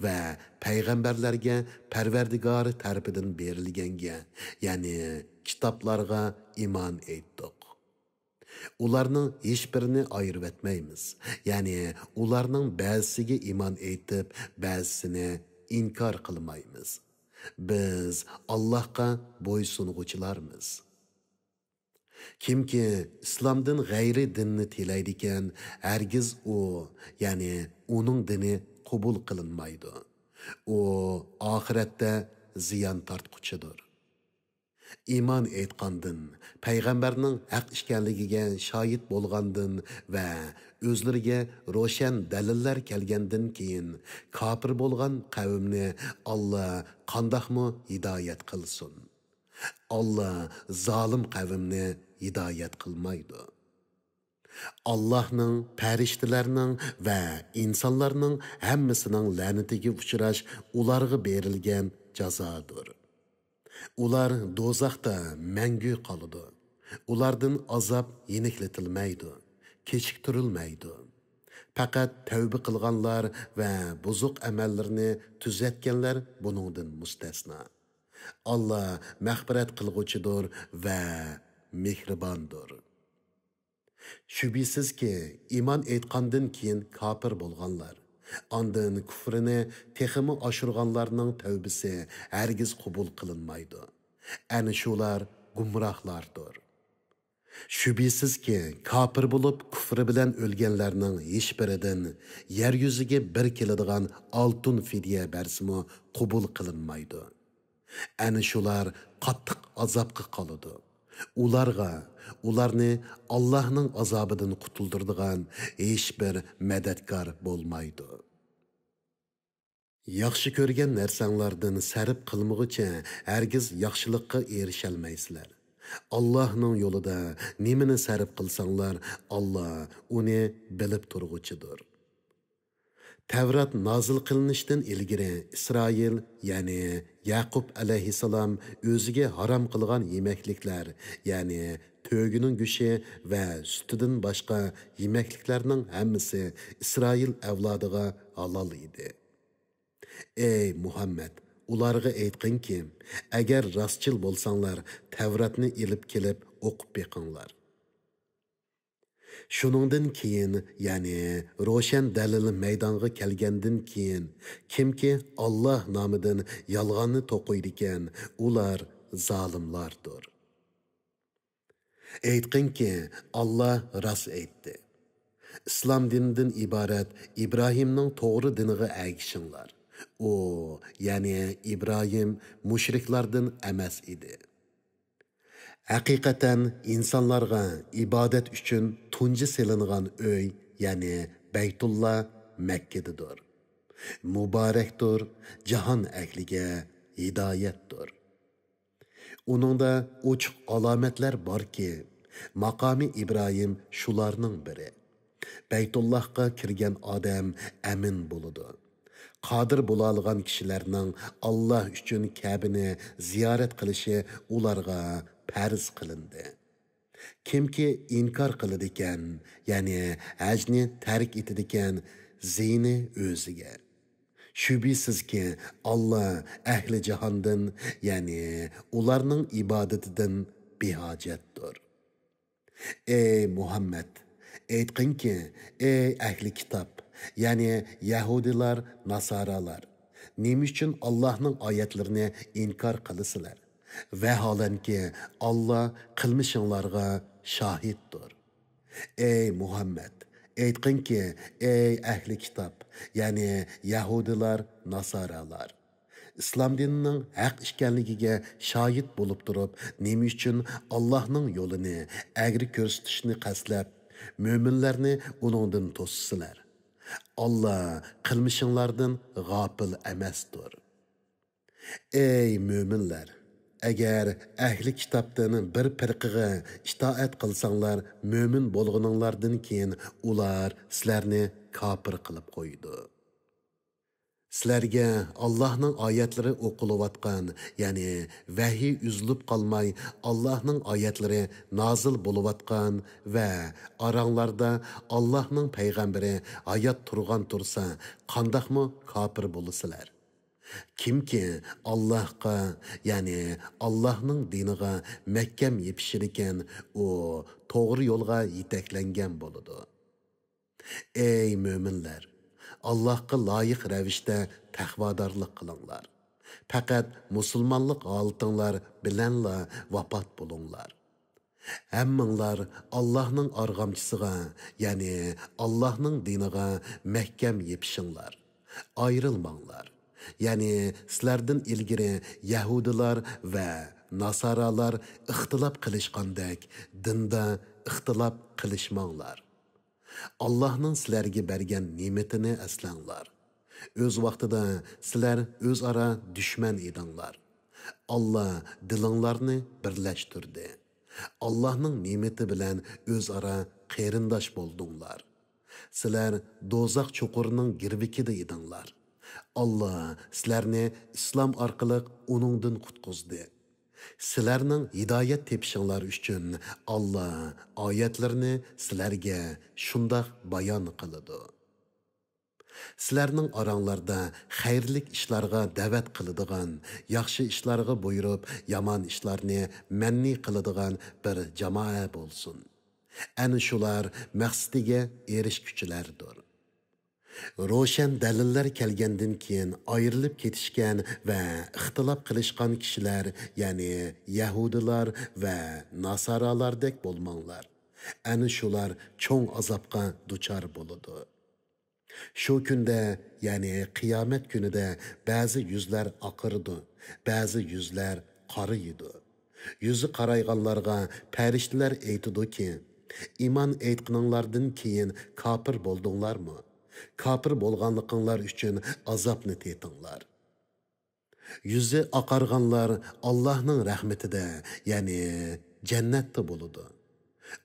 ۋە پەيغەمبەرلەرگە پەرۋەردىگارى تەرىپىدىن بېرىلگەنگە، يەنى كىتابلارغا ئىمان ئېيتتۇق. ئۇلارنىڭ ھېچبىرىنى ئايرىۋەتمەيمىز، يەنى ئۇلارنىڭ بەزىسىگە ئىمان ئېيتىپ، بەزىسىنى ئىنكار قىلمايمىز. بىز ئاللاھقا بويسۇنغۇچىلارمىز. كىمكى ئىسلامدىن غەيرىي دىننى تىلەيدىكەن، ھەرگىز ئۇ، يەنى ئۇنىڭ دىنى قوبۇل قىلىنمايدۇ. ئۇ ئاخىرەتتە زىيان تارتقۇچىدۇر. ئىمان ئېيتقاندىن، پەيغەمبەرنىڭ ھەق ئىكەنلىكىگە شاھىت بولغاندىن ۋە ئۆزلىرىگە روشەن دەلىللەر كەلگەندىن كېيىن كاپىر بولغان قەۋمنى ئاللا قانداقمۇ ھىدايەت قىلسۇن؟ ئاللا زالىم قەۋمنى ھىدايەت قىلمايدۇ. ئاللاھنىڭ، پەرىشتىلەرنىڭ ۋە ئىنسانلارنىڭ ھەممىسىنىڭ لەنىتىگە ئۇچراش ئۇلارغا بېرىلگەن جازادۇر. ئۇلار دوزاختا مەڭگۈ قالىدۇ. ئۇلاردىن ئازاب يېنىكلىتىلمەيدۇ، كېچىكتۈرۈلمەيدۇ. پەقەت تەۋبە قىلغانلار ۋە بۇزۇق ئەمەللىرىنى تۈزەتكەنلەر بۇنىڭدىن مۇستەسنا. ئاللا مەغپىرەت قىلغۇچىدۇر ۋە مېھرىباندۇر. شۈبھىسىزكى، ئىمان ئېيتقاندىن كېيىن كاپىر بولغانلار، ئاندىن كۇفرىنى تېخىمۇ ئاشۇرغانلارنىڭ تەۋبىسى ھەرگىز قوبۇل قىلىنمايدۇ. ئەنە شۇلار گۇمراھلاردۇر. شۈبھىسىزكى، كاپىر بولۇپ كۇفرى بىلەن ئۆلگەنلەرنىڭ ھېچبىرىدىن يەر يۈزىگە بىر كېلىدىغان ئالتۇن فىدىيە بەرسىمۇ قوبۇل قىلىنمايدۇ. ئەنە شۇلار قاتتىق ئازابقا قالىدۇ. ئۇلارغا، ئۇلارنى ئاللاھنىڭ ئازابىدىن قۇتۇلدۇرىدىغان ھېچبىر مەدەتكار بولمايدۇ. ياخشى كۆرگەن نەرسەڭلاردىن سەرپ قىلمىغۇچە ھەرگىز ياخشىلىققا ئېرىشەلمەيسىلەر. ئاللاھنىڭ يولىدا نېمىنى سەرپ قىلساڭلار، ئاللا ئۇنى بىلىپ تۇرغۇچىدۇر. تەۋرات نازىل قىلىنىشتىن ئىلگىرى ئىسرائىل، يەنى يەقۇب ئەلەيھىسسالام ئۆزىگە ھارام قىلغان يېمەكلىكلەر، يەنى تۆگىنىڭ گۆشى ۋە سۈتىدىن باشقا يېمەكلىكلەرنىڭ ھەممىسى ئىسرائىل ئەۋلادىغا ھالال ئىدى. ئەي مۇھەممەد، ئۇلارغا ئېيتقىنكى، ئەگەر راستچىل بولساڭلار، تەۋراتنى ئېلىپ كېلىپ ئوقۇپ بېقىڭلار. شۇنىڭدىن كېيىن، يەنى روشەن دەلىل مەيدانغا كەلگەندىن كېيىن، كىمكى ئاللا نامىدىن يالغاننى توقۇيدىكەن، ئۇلار زالىملاردۇر. ئېيتقىنكى، ئاللا راست ئېيتتى. ئىسلام دىنىدىن ئىبارەت ئىبراھىمنىڭ توغرا دىنىغا ئەگىشىڭلار. ئۇ، يەنى ئىبراھىم مۇشرىكلاردىن ئەمەس ئىدى. ھەقىقەتەن ئىنسانلارغا ئىبادەت ئۈچۈن تۇنجى سېلىنغان ئۆي، يەنى بەيتۇللا مەككىدىدۇر. مۇبارەكتۇر، جاھان ئەھلىگە ھىدايەتتۇر. ئۇنىڭدا ئوچۇق ئالامەتلەر باركى، ماقامى ئىبراھىم شۇلارنىڭ بىرى. بەيتۇللاھقا كىرگەن ئادەم ئەمىن بولىدۇ. قادىر بولالىغان كىشىلەرنىڭ ئاللا ئۈچۈن كەبىنى زىيارەت قىلىشى ئۇلارغا پەرز قىلىندى. كىمكى ئىنكار قىلىدىكەن، يەنى ھەجنى تەرك ئېتىدىكەن، زىيىنى ئۆزىگە. شۈبھىسىزكى، ئاللا ئەھلى جاھاندىن، يەنى ئۇلارنىڭ ئىبادىتىدىن بىھاجەتتۇر. ئەي مۇھەممەد، ئېيتقىنكى، ئەي ئەھلى كىتاب، يەنى يەھۇدىيلار، ناسارالار، نېمە ئۈچۈن ئاللاھنىڭ ئايەتلىرىنى ئىنكار قىلىسىلەر؟ ۋەھالەنكى، ئاللا قىلمىشىڭلارغا شاھىتتۇر. ئەي مۇھەممەد، ئېيتقىنكى، ئەي ئەھلى كىتاب، يەنى يەھۇدىيلار، ناسارالار، ئىسلام دىنىنىڭ ھەق ئىكەنلىكىگە شاھىت بولۇپ تۇرۇپ، نېمە ئۈچۈن ئاللاھنىڭ يولىنى ئەگرى كۆرسىتىشنى قەستلەپ، مۆمىنلەرنى ئۇنىڭدىن توسىسىلەر؟ ئاللا قىلمىشىڭلاردىن غاپىل ئەمەستۇر. ئەي مۆمىنلەر! ئەگەر ئەھلى كىتابتىن بىر پىرقىگە ئىتائەت قىلساڭلار، مۆمىن بولغىنىڭلاردىن كېيىن ئۇلار سىلەرنى كاپىر قىلىپ قويىدۇ. سىلەرگە ئاللاھنىڭ ئايەتلىرى ئوقۇلۇۋاتقان، يەنى ۋەھىي ئۈزۈلۈپ قالماي ئاللاھنىڭ ئايەتلىرى نازىل بولۇۋاتقان ۋە ئاراڭلاردا ئاللاھنىڭ پەيغەمبىرى ھايات تۇرغان تۇرسا، قانداقمۇ كاپىر بولىسىلەر؟ كىمكى ئاللاھقا، يەنى ئاللاھنىڭ دىنىغا مەھكەم يېپىشىدىكەن، ئۇ توغرا يولغا يېتەكلەنگەن بولىدۇ. ئەي مۆمىنلەر! ئاللاھقا لايىق رەۋىشتە تەقۋادارلىق قىلىڭلار. پەقەت مۇسۇلمانلىق ھالىتىڭلار بىلەنلا ۋاپات بولۇڭلار. ھەممىڭلار ئاللاھنىڭ ئارغامچىسىغا، يەنى ئاللاھنىڭ دىنىغا مەھكەم يېپىشىڭلار. ئايرىلماڭلار. يەنى سىلەردىن ئىلگىرى يەھۇدىيلار ۋە ناسارالار ئىختىلاپ قىلىشقاندەك، دىندا ئىختىلاپ قىلىشماڭلار. ئاللاھنىڭ سىلەرگە بەرگەن نېمىتىنى ئەسلەڭلار. ئۆز ۋاقتىدا سىلەر ئۆزئارا دۈشمەن ئىدىڭلار. ئاللا دىلىڭلارنى بىرلەشتۈردى. ئاللاھنىڭ نېمىتى بىلەن ئۆزئارا قېرىنداش بولدۇڭلار. سىلەر دوزاخ چوقۇرىنىڭ گىرۋىكىدە ئىدىڭلار. ئاللا سىلەرنى ئىسلام ئارقىلىق ئۇنىڭدىن قۇتقۇزدى. سىلەرنىڭ ھىدايەت تېپىشىڭلار ئۈچۈن ئاللا ئايەتلىرىنى سىلەرگە شۇنداق بايان قىلىدۇ. سىلەرنىڭ ئاراڭلاردا خەيرلىك ئىشلارغا دەۋەت قىلىدىغان، ياخشى ئىشلارغا بۇيرۇپ، يامان ئىشلارنى مەنئى قىلىدىغان بىر جامائە بولسۇن. ئەنە شۇلار مەقسىتىگە ئېرىشكۈچىلەردۇر. روشەن دەلىللەر كەلگەندىن كېيىن ئايرىلىپ كېتىشكەن ۋە ئىختىلاپ قىلىشقان كىشىلەر، يەنى يەھۇدىيلار ۋە ناسارالاردەك بولماڭلار. ئەنە شۇلار چوڭ ئازابقا دۇچار بولىدۇ. شۇ كۈندە، يەنى قىيامەت كۈنىدە بەزى يۈزلەر ئاقىرىدۇ، بەزى يۈزلەر قارىيىدۇ. يۈزى قارايغانلارغا پەرىشتىلەر ئېيتىدۇكى، ئىمان ئېيتقىنىڭلاردىن كېيىن كاپىر بولدۇڭلارمۇ؟ كاپىر بولغانلىقىڭلار ئۈچۈن ئازابنى تېتىڭلار. يۈزى ئاقارغانلار ئاللاھنىڭ رەھمىتىدە، يەنى جەننەتتە بولىدۇ.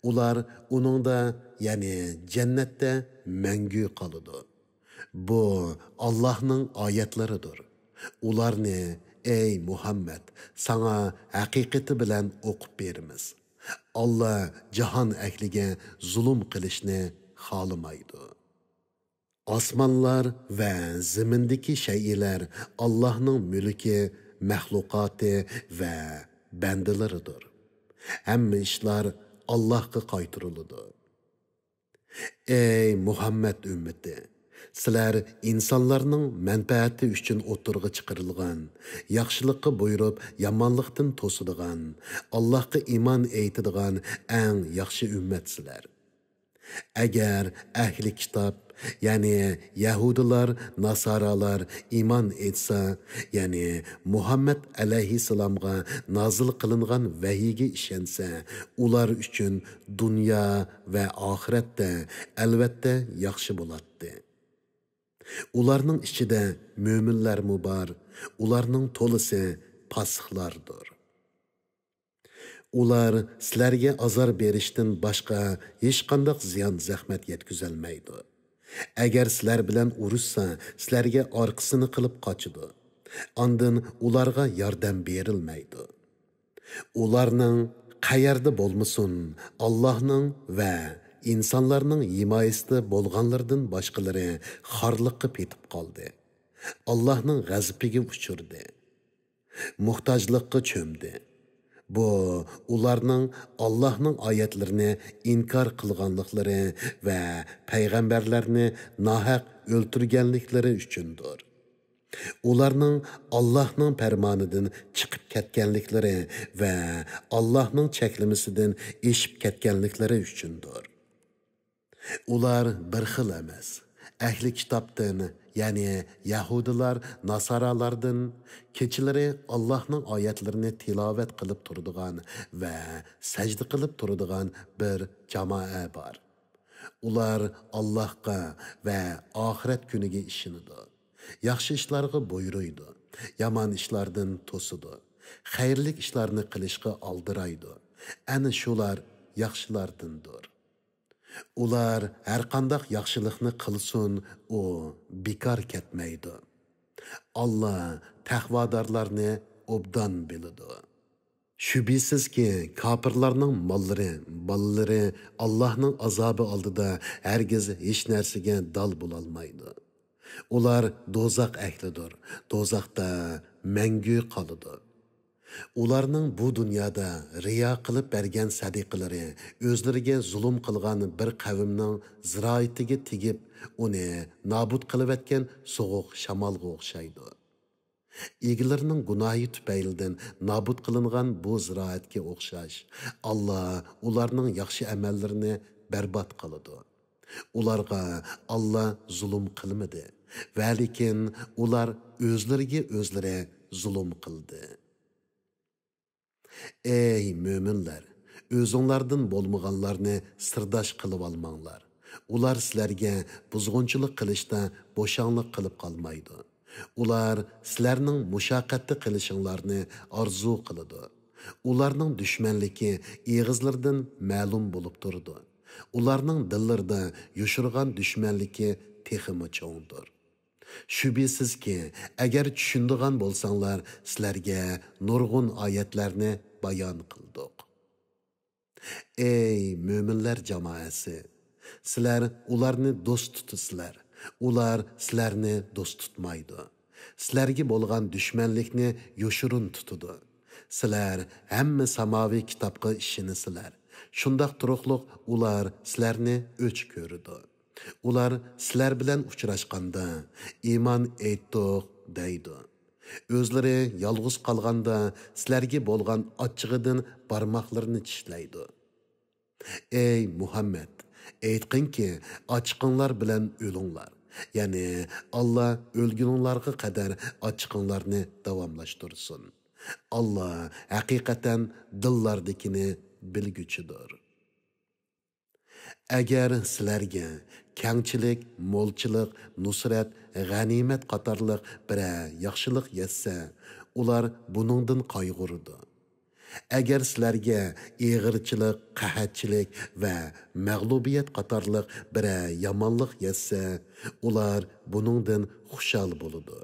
ئۇلار ئۇنىڭدا، يەنى جەننەتتە مەڭگۈ قالىدۇ. بۇ ئاللاھنىڭ ئايەتلىرىدۇر. ئۇلارنى، ئەي مۇھەممەد، ساڭا ھەقىقىتى بىلەن ئوقۇپ بېرىمىز. ئاللا جاھان ئەھلىگە زۇلۇم قىلىشنى خالىمايدۇ. ئاسمانلار ۋە زېمىندىكى شەيئىلەر ئاللاھنىڭ مۈلكى، مەخلۇقاتى ۋە بەندىلىرىدۇر. ھەممە ئىشلار ئاللاھقا قايتۇرۇلىدۇ. ئەي مۇھەممەد ئۈممىتى! سىلەر ئىنسانلارنىڭ مەنپەئەتى ئۈچۈن ئوتتۇرىغا چىقىرىلغان، ياخشىلىققا بۇيرۇپ، يامانلىقتىن توسىدىغان، ئاللاھقا ئىمان ئېيتىدىغان ئەڭ ياخشى ئۈممەتسىلەر. ئەگەر ئەھلى كىتاب، يەنى يەھۇدىيلار، ناسارالار ئىمان ئېيتسا، يەنى مۇھەممەد ئەلەيھىسسالامغا نازىل قىلىنغان ۋەھىيگە ئىشەنسە، ئۇلار ئۈچۈن دۇنيا ۋە ئاخىرەتتە ئەلۋەتتە ياخشى بولاتتى. ئۇلارنىڭ ئىچىدە مۆمىنلەرمۇ بار، ئۇلارنىڭ تولىسى پاسىقلاردۇر. ئۇلار سىلەرگە ئازار بېرىشتىن باشقا ھېچقانداق زىيان-زەخمەت يەتكۈزەلمەيدۇ. ئەگەر سىلەر بىلەن ئۇرۇشسا، سىلەرگە ئارقىسىنى قىلىپ قاچىدۇ. ئاندىن ئۇلارغا ياردەم بېرىلمەيدۇ. ئۇلارنىڭ قەيەردە بولمىسۇن، ئاللاھنىڭ ۋە ئىنسانلارنىڭ ھىمايىسىدە بولغانلىرىدىن باشقىلىرى خارلىققا پېتىپ قالدى. ئاللاھنىڭ غەزىپىگە ئۇچرىدى. موھتاجلىققا چۆمدى. بۇ ئۇلارنىڭ ئاللاھنىڭ ئايەتلىرىنى ئىنكار قىلغانلىقلىرى ۋە پەيغەمبەرلەرنى ناھەق ئۆلتۈرگەنلىكلىرى ئۈچۈندۇر. ئۇلارنىڭ ئاللاھنىڭ پەرمانىدىن چىقىپ كەتكەنلىكلىرى ۋە ئاللاھنىڭ چەكلىمىسىدىن ئېشىپ كەتكەنلىكلىرى ئۈچۈندۇر. ئۇلار بىر خىل ئەمەس. ئەھلى كىتابتىن، يەنى يەھۇدىيلار، ناسارالاردىن كېچىلىرى ئاللاھنىڭ ئايەتلىرىنى تىلاۋەت قىلىپ تۇرىدىغان ۋە سەجدە قىلىپ تۇرىدىغان بىر جامائە بار. ئۇلار ئاللاھقا ۋە ئاخىرەت كۈنىگە ئىشىنىدۇ. ياخشى ئىشلارغا بۇيرۇيدۇ، يامان ئىشلاردىن توسىدۇ. خەيرلىك ئىشلارنى قىلىشقا ئالدىرايدۇ. ئەنە شۇلار ياخشىلاردىندۇر. ئۇلار ھەرقانداق ياخشىلىقنى قىلسۇن، ئۇ بىكار كەتمەيدۇ. ئاللا تەقۋادارلارنى ئوبدان بىلىدۇ. شۈبھىسىزكى، كاپىرلارنىڭ ماللىرى، بالىلىرى ئاللاھنىڭ ئازابى ئالدىدا ھەرگىز ھېچ نەرسىگە دال بولالمايدۇ. ئۇلار دوزاخ ئەھلىدۇر، دوزاختا مەڭگۈ قالىدۇ. ئۇلارنىڭ بۇ دۇنيادا رىيا قىلىپ بەرگەن سەدىقىلىرى ئۆزلىرىگە زۇلۇم قىلغان بىر قەۋمنىڭ زىرائىتىگە تېگىپ، ئۇنى نابۇت قىلىۋەتكەن سوغۇق شامالغا ئوخشايدۇ. ئىگىلىرىنىڭ گۇناھى تۈپەيلىدىن نابۇت قىلىنغان بۇ زىرائەتكە ئوخشاش، ئاللا ئۇلارنىڭ ياخشى ئەمەللىرىنى بەربات قىلىدۇ. ئۇلارغا ئاللا زۇلۇم قىلمىدى، ۋەلىكىن ئۇلار ئۆزلىرىگە ئۆزلىرى زۇلۇم قىلدى. ئەي مۆمىنلەر، ئۆزۈڭلاردىن بولمىغانلارنى سىرداش قىلىۋالماڭلار. ئۇلار سىلەرگە بۇزغۇنچىلىق قىلىشتا بوشاڭلىق قىلىپ قالمايدۇ. ئۇلار سىلەرنىڭ مۇشەققەتتە قېلىشىڭلارنى ئارزۇ قىلىدۇ. ئۇلارنىڭ دۈشمەنلىكى ئېغىزلىرىدىن مەلۇم بولۇپ تۇرىدۇ. ئۇلارنىڭ دىللىرىدا يوشۇرغان دۈشمەنلىكى تېخىمۇ چوڭدۇر. شۈبھىسىزكى، ئەگەر چۈشىنىدىغان بولساڭلار، سىلەرگە نۇرغۇن ئايەتلەرنى بايان قىلدۇق. ئەي مۆمىنلەر جامائەسى! سىلەر ئۇلارنى دوست تۇتىسىلەر، ئۇلار سىلەرنى دوست تۇتمايدۇ. سىلەرگە بولغان دۈشمەنلىكنى يوشۇرۇن تۇتىدۇ. سىلەر ھەممە ساماۋى كىتابقا ئىشىنىسىلەر. شۇنداق تۇرۇقلۇق ئۇلار سىلەرنى ئۆچ كۆرىدۇ. ئۇلار سىلەر بىلەن ئۇچراشقاندا، «ئىمان ئېيتتۇق» دەيدۇ. ئۆزلىرى يالغۇز قالغاندا سىلەرگە بولغان ئاچچىقىدىن بارماقلىرىنى چىشلەيدۇ. ئەي مۇھەممەد، ئېيتقىنكى، ئاچچىقىڭلار بىلەن ئۆلۈڭلار. يەنى ئاللا ئۆلگىنىڭلارغا قەدەر ئاچچىقىڭلارنى داۋاملاشتۇرسۇن. ئاللا ھەقىقەتەن دىللاردىكىنى بىلگۈچىدۇر. ئەگەر سىلەرگە كەڭچىلىك، مولچىلىق، نۇسرەت، غەنىيمەت قاتارلىق بىرەر ياخشىلىق يەتسە، ئۇلار بۇنىڭدىن قايغۇرىدۇ. ئەگەر سىلەرگە ئېغىرچىلىق، قەھەتچىلىك ۋە مەغلۇبىيەت قاتارلىق بىرەر يامانلىق يەتسە، ئۇلار بۇنىڭدىن خۇشال بولىدۇ.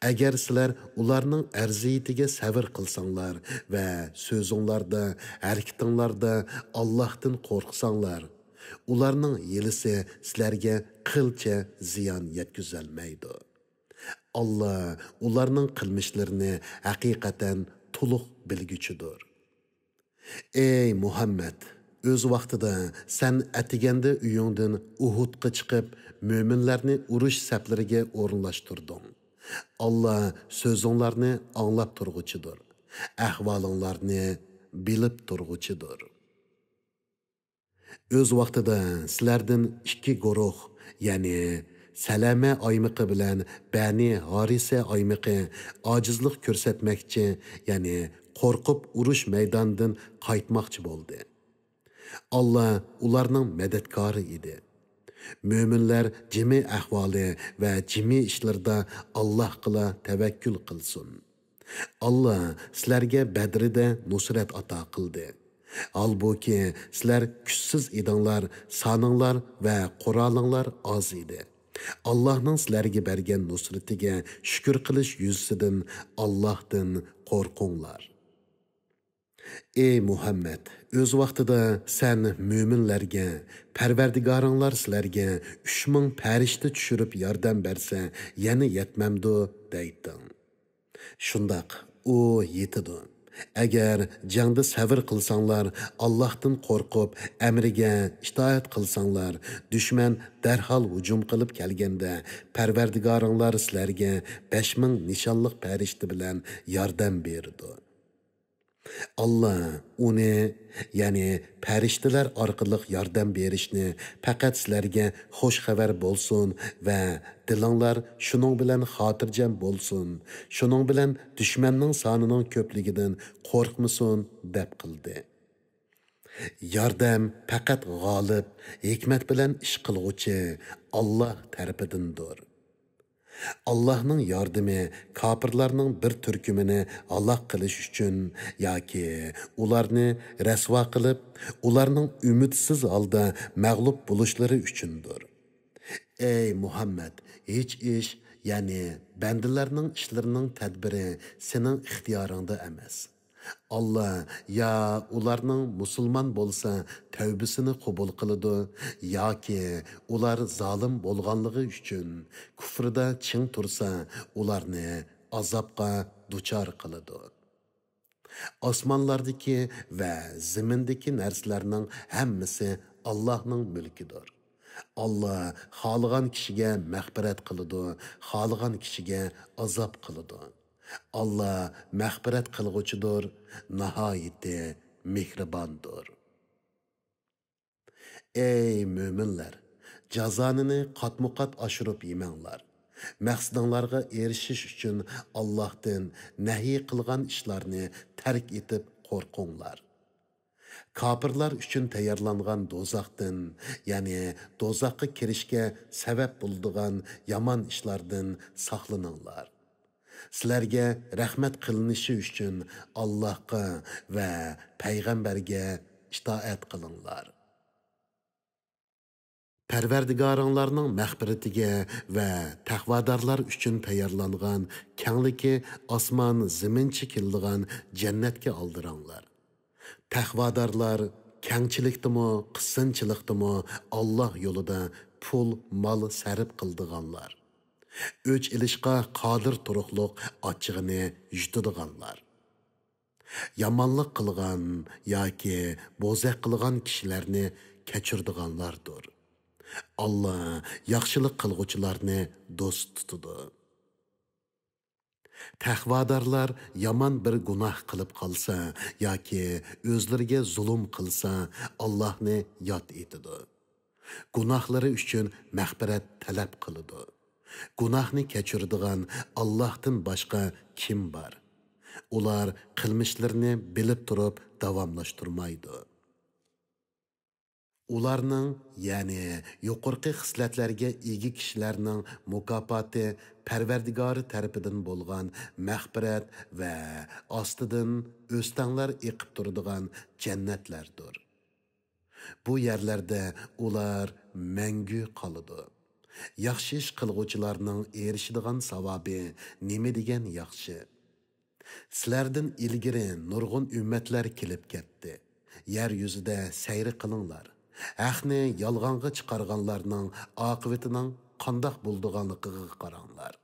ئەگەر سىلەر ئۇلارنىڭ ئەرزىيىتىگە سەۋر قىلساڭلار ۋە سۆزۈڭلاردا، ھەرىكىتىڭلاردا ئاللاھتىن قورقساڭلار، ئۇلارنىڭ ھىيلىسى سىلەرگە قىلچە زىيان يەتكۈزەلمەيدۇ. ئاللا ئۇلارنىڭ قىلمىشلىرىنى ھەقىقەتەن تولۇق بىلگۈچىدۇر. ئەي مۇھەممەد، ئۆز ۋاقتىدا سەن ئەتىگەندە ئۆيۈڭدىن ئۇھۇدقا چىقىپ، مۆمىنلەرنى ئۇرۇش سەپلىرىگە ئورۇنلاشتۇردۇڭ. ئاللا سۆزۈڭلارنى ئاڭلاپ تۇرغۇچىدۇر، ئەھۋالىڭلارنى بىلىپ تۇرغۇچىدۇر. ئۆز ۋاقتىدا سىلەردىن ئىككى گۇرۇھ، يەنى سەلەمە ئايمىقى بىلەن بەنى ھارىسە ئايمىقى ئاجىزلىق كۆرسەتمەكچى، يەنى قورقۇپ ئۇرۇش مەيدانىدىن قايتماقچى بولدى. ئاللا ئۇلارنىڭ مەدەتكارى ئىدى. مۆمىنلەر جىمى ئەھۋالى ۋە جىمى ئىشلىرىدا ئاللاھقىلا تەۋەككۈل قىلسۇن. ئاللا سىلەرگە بەدرىدە نۇسرەت ئاتا قىلدى. ھالبۇكى، سىلەر كۈچسىز ئىدىڭلار، سانىڭلار ۋە قورالىڭلار ئاز ئىدى. ئاللاھنىڭ سىلەرگە بەرگەن نۇسرىتىگە شۈكۈر قىلىش يۈزىسىدىن ئاللاھتىن قورقۇڭلار. ئەي مۇھەممەد، ئۆز ۋاقتىدا سەن مۆمىنلەرگە، «پەرۋەردىگارىڭلار سىلەرگە ئۈچ مىڭ پەرىشتە چۈشۈرۈپ ياردەم بەرسە، يەنە يەتمەمدۇ؟» دەيتتىڭ. شۇنداق، ئۇ يېتىدۇ. ئەگەر جەڭدە سەۋر قىلساڭلار، ئاللاھتىن قورقۇپ، ئەمرىگە ئىتائەت قىلساڭلار، دۈشمەن دەرھال ھۇجۇم قىلىپ كەلگەندە، پەرۋەردىگارىڭلار سىلەرگە بەش مىڭ نىشانلىق پەرىشتە بىلەن ياردەم بېرىدۇ. ئاللا ئۇنى، يەنى پەرىشتىلەر ئارقىلىق ياردەم بېرىشنى پەقەت سىلەرگە خۇش خەۋەر بولسۇن ۋە دىلىڭلار شۇنىڭ بىلەن خاتىرجەم بولسۇن، شۇنىڭ بىلەن دۈشمەننىڭ سانىنىڭ كۆپلۈكىدىن قورقمىسۇن، دەپ قىلدى. ياردەم پەقەت غالىب، ھېكمەت بىلەن ئىش قىلغۇچى ئاللا تەرىپىدىندۇر. ئاللاھنىڭ ياردىمى كاپىرلارنىڭ بىر تۈركۈمىنى ھالاك قىلىش ئۈچۈن ياكى ئۇلارنى رەسۋا قىلىپ، ئۇلارنىڭ ئۈمىدسىز ھالدا مەغلۇپ بولۇشلىرى ئۈچۈندۇر. ئەي مۇھەممەد، ھېچ ئىش، يەنى بەندىلەرنىڭ ئىشلىرىنىڭ تەدبىرى سېنىڭ ئىختىيارىڭدا ئەمەس. ئاللا يا ئۇلارنىڭ مۇسۇلمان بولسا تەۋبىسىنى قوبۇل قىلىدۇ، ياكى ئۇلار زالىم بولغانلىقى ئۈچۈن كۇفرىدا چىڭ تۇرسا ئۇلارنى ئازابقا دۇچار قىلىدۇ. ئاسمانلاردىكى ۋە زېمىندىكى نەرسىلەرنىڭ ھەممىسى ئاللانىڭ مۈلكىدۇر. ئاللا خالىغان كىشىگە مەغپىرەت قىلىدۇ، خالىغان كىشىگە ئازاب قىلىدۇ. ئاللا مەغپىرەت قىلغۇچىدۇر، ناھايىتى مېھرىباندۇر. ئەي مۆمىنلەر! جازانىنى قاتمۇقات ئاشۇرۇپ يېمەڭلار. مەقسىتىڭلارغا ئېرىشىش ئۈچۈن ئاللاھتىن نەھى قىلغان ئىشلارنى تەرك ئېتىپ قورقۇڭلار. كاپىرلار ئۈچۈن تەييارلانغان دوزاختىن، يەنى دوزاخقا كىرىشكە سەۋەب بولىدىغان يامان ئىشلاردىن ساقلىنىڭلار. سىلەرگە رەھمەت قىلىنىشى ئۈچۈن ئاللاھقا ۋە پەيغەمبەرگە ئىتائەت قىلىڭلار. پەرۋەردىگارىڭلارنىڭ مەغپىرىتىگە ۋە تەقۋادارلار ئۈچۈن تەييارلانغان كەڭلىكى ئاسمان زېمىنچە كېلىدىغان جەننەتكە ئالدىراڭلار. تەقۋادارلار كەڭچىلىكتىمۇ، قىسسىنچىلىقتىمۇ ئاللاھ يولىدا پۇل، مال سەرپ قىلىدىغانلار، ئۆچ ئېلىشقا قادىر تۇرۇقلۇق ئاچچىقىنى يۇتىدىغانلار، يامانلىق قىلغان ياكى بوزەك قىلغان كىشىلەرنى كەچۈرىدىغانلاردۇر. ئاللا ياخشىلىق قىلغۇچىلارنى دوست تۇتىدۇ. تەقۋادارلار يامان بىر گۇناھ قىلىپ قالسا ياكى ئۆزلىرىگە زۇلۇم قىلسا، ئاللاھنى ياد ئېتىدۇ. گۇناھلىرى ئۈچۈن مەغپىرەت تەلەپ قىلىدۇ. گۇناھنى كەچۈرىدىغان ئاللاھتىن باشقا كىم بار؟ ئۇلار قىلمىشلىرىنى بىلىپ تۇرۇپ داۋاملاشتۇرمايدۇ. ئۇلارنىڭ، يەنى يۇقىرىقى خىسلەتلەرگە ئىگە كىشىلەرنىڭ مۇكاپاتى پەرۋەردىگارى تەرىپىدىن بولغان مەغپىرەت ۋە ئاستىدىن ئۆستەڭلەر ئېقىپ تۇرىدىغان جەننەتلەردۇر. بۇ يەرلەردە ئۇلار مەڭگۈ قالىدۇ. ياخشى ئىش قىلغۇچىلارنىڭ ئېرىشىدىغان ساۋابى نېمە دېگەن ياخشى! سىلەردىن ئىلگىرى نۇرغۇن ئۈممەتلەر كېلىپ كەتتى. يەر يۈزىدە سەير قىلىڭلار. ھەقنى يالغانغا چىقارغانلارنىڭ ئاقىۋىتىنىڭ قانداق بولىدىغانلىقىغا قاراڭلار.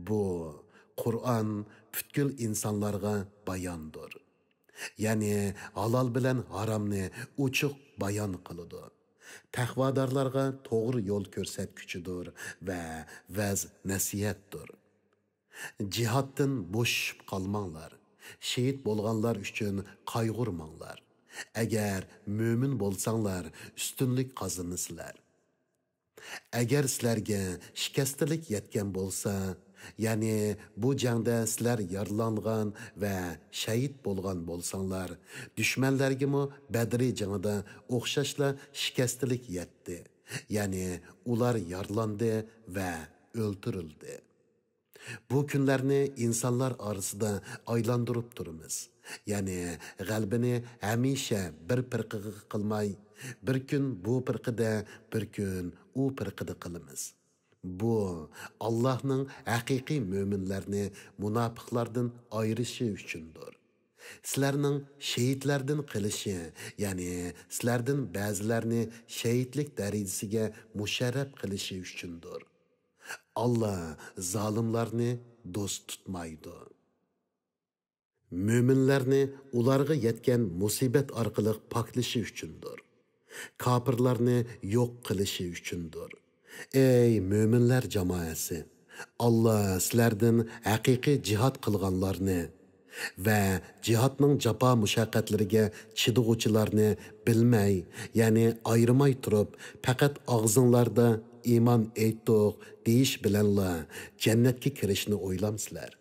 بۇ قۇرئان پۈتكۈل ئىنسانلارغا باياندۇر. يەنى ھالال بىلەن ھارامنى ئوچۇق بايان قىلىدۇ. تەقۋادارلارغا توغرا يول كۆرسەتكۈچىدۇر ۋە ۋەز نەسىھەتتۇر. جىھادتىن بوشىشىپ قالماڭلار. شېھىت بولغانلار ئۈچۈن قايغۇرماڭلار. ئەگەر مۆمىن بولساڭلار، ئۈستۈنلۈك قازىنىسىلەر. ئەگەر سىلەرگە شىكەستىلىك يەتكەن بولسا، يەنى بۇ جەڭدە سىلەر يارىلانغان ۋە شەھىت بولغان بولساڭلار، دۈشمەنلەرگىمۇ بەدرى جېڭىدا ئوخشاشلا شىكەستىلىك يەتتى، يەنى ئۇلار يارىلاندى ۋە ئۆلتۈرۈلدى. بۇ كۈنلەرنى ئىنسانلار ئارىسىدا ئايلاندۇرۇپ تۇرىمىز. يەنى غەلىبىنى ھەمىشە بىر پىرقىگە قىلماي، بىر كۈن بۇ پىرقىدە، بىر كۈن ئۇ پىرقىدە قىلىمىز. بۇ ئاللاھنىڭ ھەقىقىي مۆمىنلەرنى مۇناپىقلاردىن ئايرىشى ئۈچۈندۇر. سىلەرنىڭ شېھىتلەردىن قىلىشى، يەنى سىلەردىن بەزىلەرنى شېھىتلىك دەرىجىسىگە مۇشەررەپ قىلىشى ئۈچۈندۇر. ئاللا زالىملارنى دوست تۇتمايدۇ. مۆمىنلەرنى ئۇلارغا يەتكەن مۇسىبەت ئارقىلىق پاكلىشى ئۈچۈندۇر. كاپىرلارنى يوق قىلىشى ئۈچۈندۇر. ئەي مۆمىنلەر جامائەسى! ئاللا سىلەردىن ھەقىقىي جىھاد قىلغانلارنى ۋە جىھادنىڭ جاپا مۇشەققەتلىرىگە چىدىغۇچىلارنى بىلمەي، يەنى ئايرىماي تۇرۇپ، پەقەت ئاغزىڭلاردا «ئىمان ئېيتتۇق» دېيىش بىلەنلا جەننەتكە كىرىشنى ئويلامسىلەر؟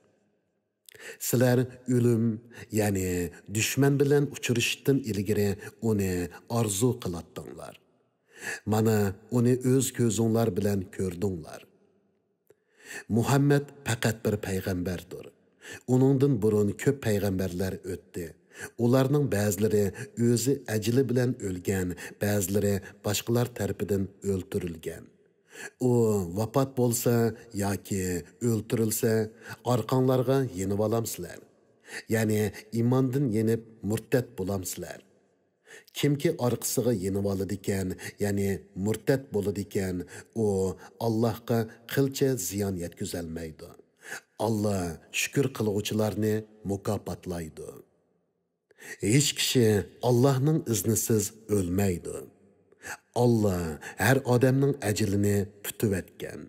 سىلەر ئۆلۈم، يەنى دۈشمەن بىلەن ئۇچرىشىشتىن ئىلگىرى ئۇنى ئارزۇ قىلاتتىڭلار. مانا، ئۇنى ئۆز كۆزۈڭلار بىلەن كۆردۈڭلار. مۇھەممەد پەقەت بىر پەيغەمبەردۇر. ئۇنىڭدىن بۇرۇن كۆپ پەيغەمبەرلەر ئۆتتى. ئۇلارنىڭ بەزىلىرى ئۆزى ئەجىلى بىلەن ئۆلگەن، بەزىلىرى باشقىلار تەرىپىدىن ئۆلتۈرۈلگەن. ئۇ ۋاپات بولسا ياكى ئۆلتۈرۈلسە، ئارقاڭلارغا يېنىۋالامسىلەر؟ يەنى ئىماندىن يېنىپ مۇرتەت بولامسىلەر؟ كىمكى ئارقىسىغا يېنىۋالىدىكەن، يەنى مۇرتەت بولىدىكەن، ئۇ ئاللاھقا قىلچە زىيان يەتكۈزەلمەيدۇ. ئاللا شۈكۈر قىلغۇچىلارنى مۇكاپاتلايدۇ. ھېچ كىشى ئاللاھنىڭ ئىزنىسىز ئۆلمەيدۇ. ئاللا ھەر ئادەمنىڭ ئەجىلىنى پۈتۈۋەتكەن.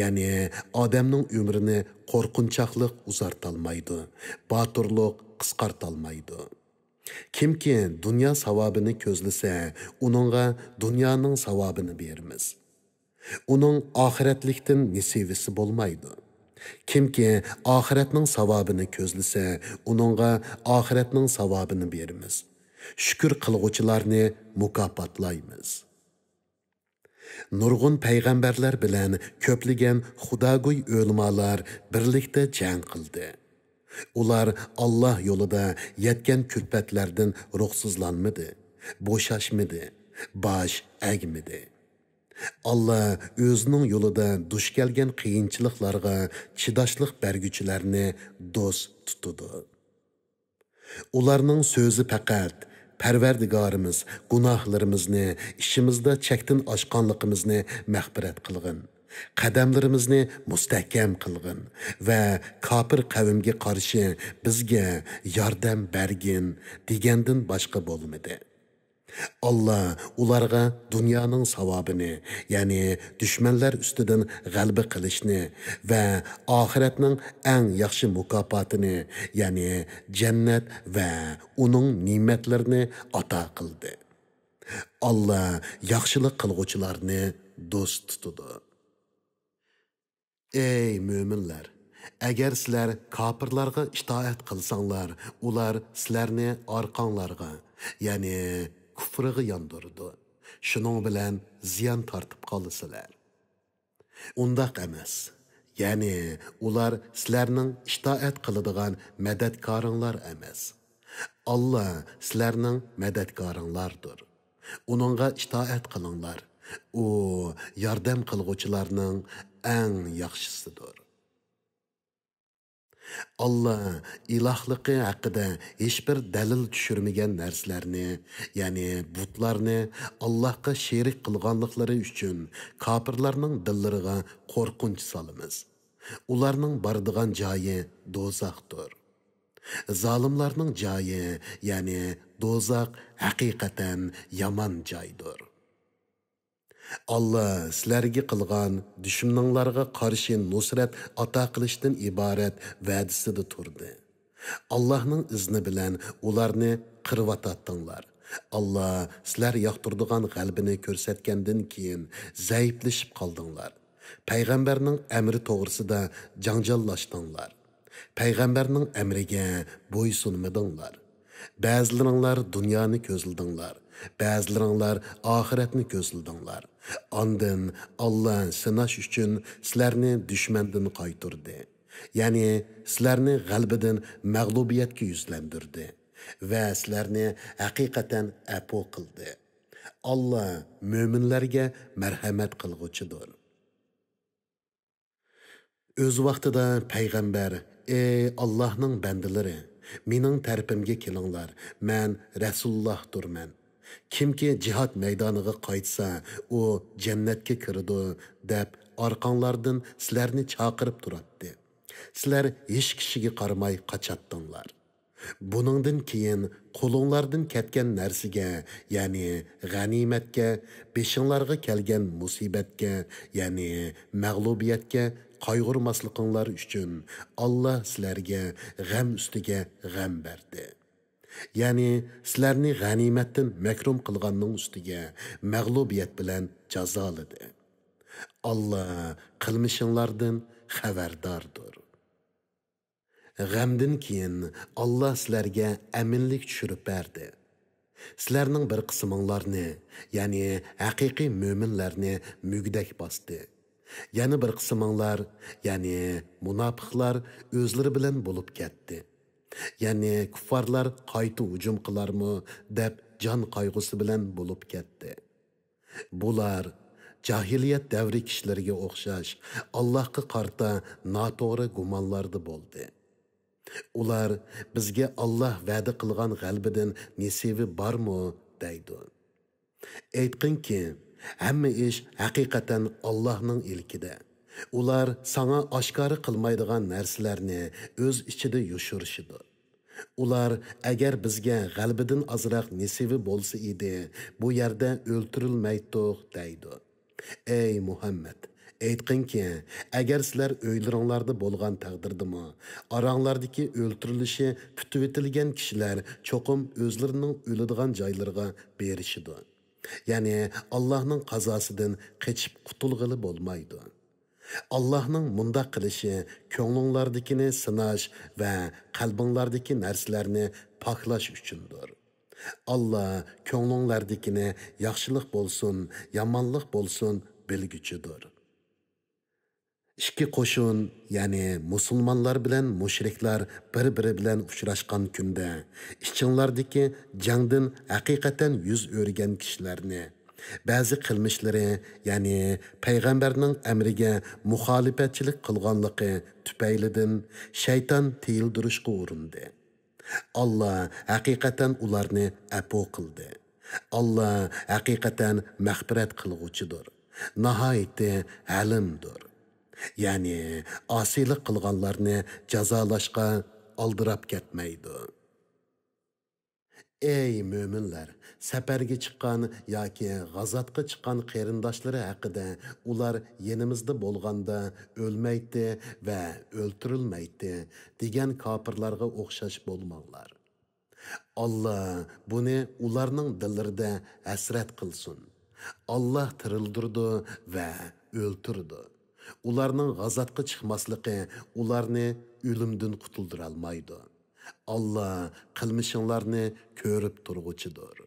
يەنى ئادەمنىڭ ئۆمرىنى قورقۇنچاقلىق ئۇزارتالمايدۇ، باتۇرلۇق قىسقارتالمايدۇ. كىمكى دۇنيا ساۋابىنى كۆزلىسە، ئۇنىڭغا دۇنيانىڭ ساۋابىنى بېرىمىز. ئۇنىڭ ئاخىرەتلىكتىن نېسىۋىسى بولمايدۇ. كىمكى ئاخىرەتنىڭ ساۋابىنى كۆزلىسە، ئۇنىڭغا ئاخىرەتنىڭ ساۋابىنى بېرىمىز. شۈكۈر قىلغۇچىلارنى مۇكاپاتلايمىز. نۇرغۇن پەيغەمبەرلەر بىلەن كۆپلىگەن خۇداگوي ئۆلىمالار بىرلىكتە جەڭ قىلدى. ئۇلار ئاللا يولىدا يەتكەن كۈلپەتلەردىن روھسىزلانمىدى، بوشاشمىدى، باش ئەگمىدى. ئاللا ئۆزىنىڭ يولىدا دۇچ كەلگەن قىيىنچىلىقلارغا چىداشلىق بەرگۈچىلەرنى دوست تۇتىدۇ. ئۇلارنىڭ سۆزى پەقەت پەرۋەردىگارىمىز، گۇناھلىرىمىزنى، ئىشىمىزدا چەكتىن ئاشقانلىقىمىزنى مەغپىرەت قىلغىن. قەدەملىرىمىزنى مۇستەھكەم قىلغىن ۋە كاپىر قەۋمگە قارشى بىزگە ياردەم بەرگىن، دېگەندىن باشقا بولمىدى. ئاللا ئۇلارغا دۇنيانىڭ ساۋابىنى، يەنى دۈشمەنلەر ئۈستىدىن غەلىبە قىلىشنى ۋە ئاخىرەتنىڭ ئەڭ ياخشى مۇكاپاتىنى، يەنى جەننەت ۋە ئۇنىڭ نېمەتلىرىنى ئاتا قىلدى. ئاللا ياخشىلىق قىلغۇچىلارنى دوست تۇتىدۇ. ئەي مۆمىنلەر! ئەگەر سىلەر كاپىرلارغا ئىتائەت قىلساڭلار، ئۇلار سىلەرنى ئارقاڭلارغا، يەنى كۇفرىغا ياندۇرىدۇ. شۇنىڭ بىلەن زىيان تارتىپ قالىسىلەر. ئۇنداق ئەمەس. يەنى ئۇلار سىلەرنىڭ ئىتائەت قىلىدىغان مەدەتكارىڭلار ئەمەس. ئاللا سىلەرنىڭ مەدەتكارىڭلاردۇر. ئۇنىڭغا ئىتائەت قىلىڭلار. ئۇ ياردەم قىلغۇچىلارنىڭ ئەڭ ياخشىسىدۇر. ئاللا ئىلاھلىقى ھەققىدە ھېچبىر دەلىل چۈشۈرمىگەن نەرسىلەرنى، يەنى بۇتلارنى ئاللاھقا شېرىك قىلغانلىقلىرى ئۈچۈن كاپىرلارنىڭ دىللىرىغا قورقۇنچ سالىمىز. ئۇلارنىڭ بارىدىغان جايى دوزاختۇر. زالىملارنىڭ جايى، يەنى دوزاخ ھەقىقەتەن يامان جايدۇر. ئاللا سىلەرگە قىلغان دۈشمىنىڭلارغا قارشى نۇسرەت ئاتا قىلىشتىن ئىبارەت ۋەدىسىدە تۇردى. ئاللانىڭ ئىزنى بىلەن ئۇلارنى قىرىۋاتاتتىڭلار. ئاللا سىلەر ياقتۇرىدىغان غەلىبىنى كۆرسەتكەندىن كېيىن زەئىپلىشىپ قالدىڭلار. پەيغەمبەرنىڭ ئەمرى توغرىسىدا جاڭجاللاشتىڭلار. پەيغەمبەرنىڭ ئەمرىگە بويسۇنمىدىڭلار. بەزىلىرىڭلار دۇنيانى كۆزلىدىڭلار، بەزىلىرىڭلار ئاخىرەتنى كۆزلىدىڭلار. ئاندىن ئاللا سىناش ئۈچۈن سىلەرنى دۈشمەندىن قايتۇردى. يەنى سىلەرنى غەلىبىدىن مەغلۇبىيەتكە يۈزلەندۈردى ۋە سىلەرنى ھەقىقەتەن ئەپۇ قىلدى. ئاللا مۆمىنلەرگە مەرھەمەت قىلغۇچىدۇر. ئۆز ۋاقتىدا پەيغەمبەر، ئەي ئاللاھنىڭ بەندىلىرى، مېنىڭ تەرىپىمگە كېلىڭلار، مەن رەسۇلۇللاھتۇرمەن. كىمكى جىھاد مەيدانىغا قايتسا، ئۇ جەننەتكە كىرىدۇ، دەپ ئارقاڭلاردىن سىلەرنى چاقىرىپ تۇراتتى. سىلەر ھېچ كىشىگە قارىماي قاچاتتىڭلار. بۇنىڭدىن كېيىن قولۇڭلاردىن كەتكەن نەرسىگە، يەنى غەنىيمەتكە، بېشىڭلارغا كەلگەن مۇسىبەتكە، يەنى مەغلۇبىيەتكە قايغۇرماسلىقىڭلار ئۈچۈن ئاللا سىلەرگە غەم ئۈستىگە غەم بەردى. يەنى سىلەرنى غەنىيمەتتىن مەھرۇم قىلغاننىڭ ئۈستىگە مەغلۇبىيەت بىلەن جازالىدى. ئاللا قىلمىشىڭلاردىن خەۋەرداردۇر. غەمدىن كېيىن ئاللا سىلەرگە ئەمىنلىك چۈشۈرۈپ بەردى. سىلەرنىڭ بىر قىسمىڭلارنى، يەنى ھەقىقىي مۆمىنلەرنى مۈگدەك باستى. يەنە بىر قىسمىڭلار، يەنى مۇناپىقلار ئۆزلىرى بىلەن بولۇپ كەتتى. يەنى كۇففارلار قايتا ھۇجۇم قىلارمۇ دەپ جان قايغۇسى بىلەن بولۇپ كەتتى. بۇلار جاھىلىيەت دەۋرى كىشىلىرىگە ئوخشاش ئاللاھقا قارىتا ناتوغرا گۇمانلاردا بولدى. ئۇلار، بىزگە ئاللاھ ۋەدە قىلغان غەلىبىدىن نېسىۋى بارمۇ؟ دەيدۇ. ئېيتقىنكى، ھەممە ئىش ھەقىقەتەن ئاللاھنىڭ ئىلكىدە. ئۇلار ساڭا ئاشكارا قىلمايدىغان نەرسىلەرنى ئۆز ئىچىدە يوشۇرۇشىدۇ. ئۇلار، ئەگەر بىزگە غەلىبىدىن ئازراق نېسىۋى بولسا ئىدى، بۇ يەردە ئۆلتۈرۈلمەيتتۇق، دەيدۇ. ئەي مۇھەممەد، ئېيتقىنكى، ئەگەر سىلەر ئۆيلىرىڭلاردا بولغان تەقدىردىمۇ، ئاراڭلاردىكى ئۆلتۈرۈلۈشى پۈتۈۋېتىلگەن كىشىلەر چوقۇم ئۆزلىرىنىڭ ئۆلىدىغان جايلىرىغا بېرىشىدۇ. يەنى ئاللاھنىڭ قازاسىدىن قېچىپ قۇتۇلغىلى بولمايدۇ. ئاللاھنىڭ مۇنداق قىلىشى كۆڭلۈڭلاردىكىنى سىناش ۋە قەلبىڭلاردىكى نەرسىلەرنى پاكلاش ئۈچۈندۇر. ئاللا كۆڭلۈڭلاردىكىنى ياخشىلىق بولسۇن، يامانلىق بولسۇن بىلگۈچىدۇر. ئىككى قوشۇن، يەنى مۇسۇلمانلار بىلەن مۇشرىكلار بىر-بىرى بىلەن ئۇچراشقان كۈندە، ئىچىڭلاردىكى جەڭدىن ھەقىقەتەن يۈز ئۆرۈگەن كىشىلەرنى، بەزى قىلمىشلىرى، يەنى پەيغەمبەرنىڭ ئەمرىگە مۇخالىپەتچىلىك قىلغانلىقى تۈپەيلىدىن شەيتان تىيىلدۈرۈشقا ئۇرۇندى. ئاللا ھەقىقەتەن ئۇلارنى ئەپۇ قىلدى. ئاللا ھەقىقەتەن مەغپىرەت قىلغۇچىدۇر، ناھايىتى ھەلىمدۇر. يەنى ئاسىيلىق قىلغانلارنى جازالاشقا ئالدىراپ كەتمەيدۇ. ئەي مۆمىنلەر، سەپەرگە چىققان ياكى غازاتقا چىققان قېرىنداشلىرى ھەققىدە، ئۇلار يېنىمىزدا بولغاندا ئۆلمەيتتى ۋە ئۆلتۈرۈلمەيتتى، دېگەن كاپىرلارغا ئوخشاش بولماڭلار. ئاللا بۇنى ئۇلارنىڭ دىللىرىدا ھەسرەت قىلسۇن. ئاللا تىرىلدۈرىدۇ ۋە ئۆلتۈرىدۇ. ئۇلارنىڭ غازاتقا چىقماسلىقى ئۇلارنى ئۆلۈمدىن قۇتۇلدۇرالمايدۇ. ئاللا قىلمىشىڭلارنى كۆرۈپ تۇرغۇچىدۇر.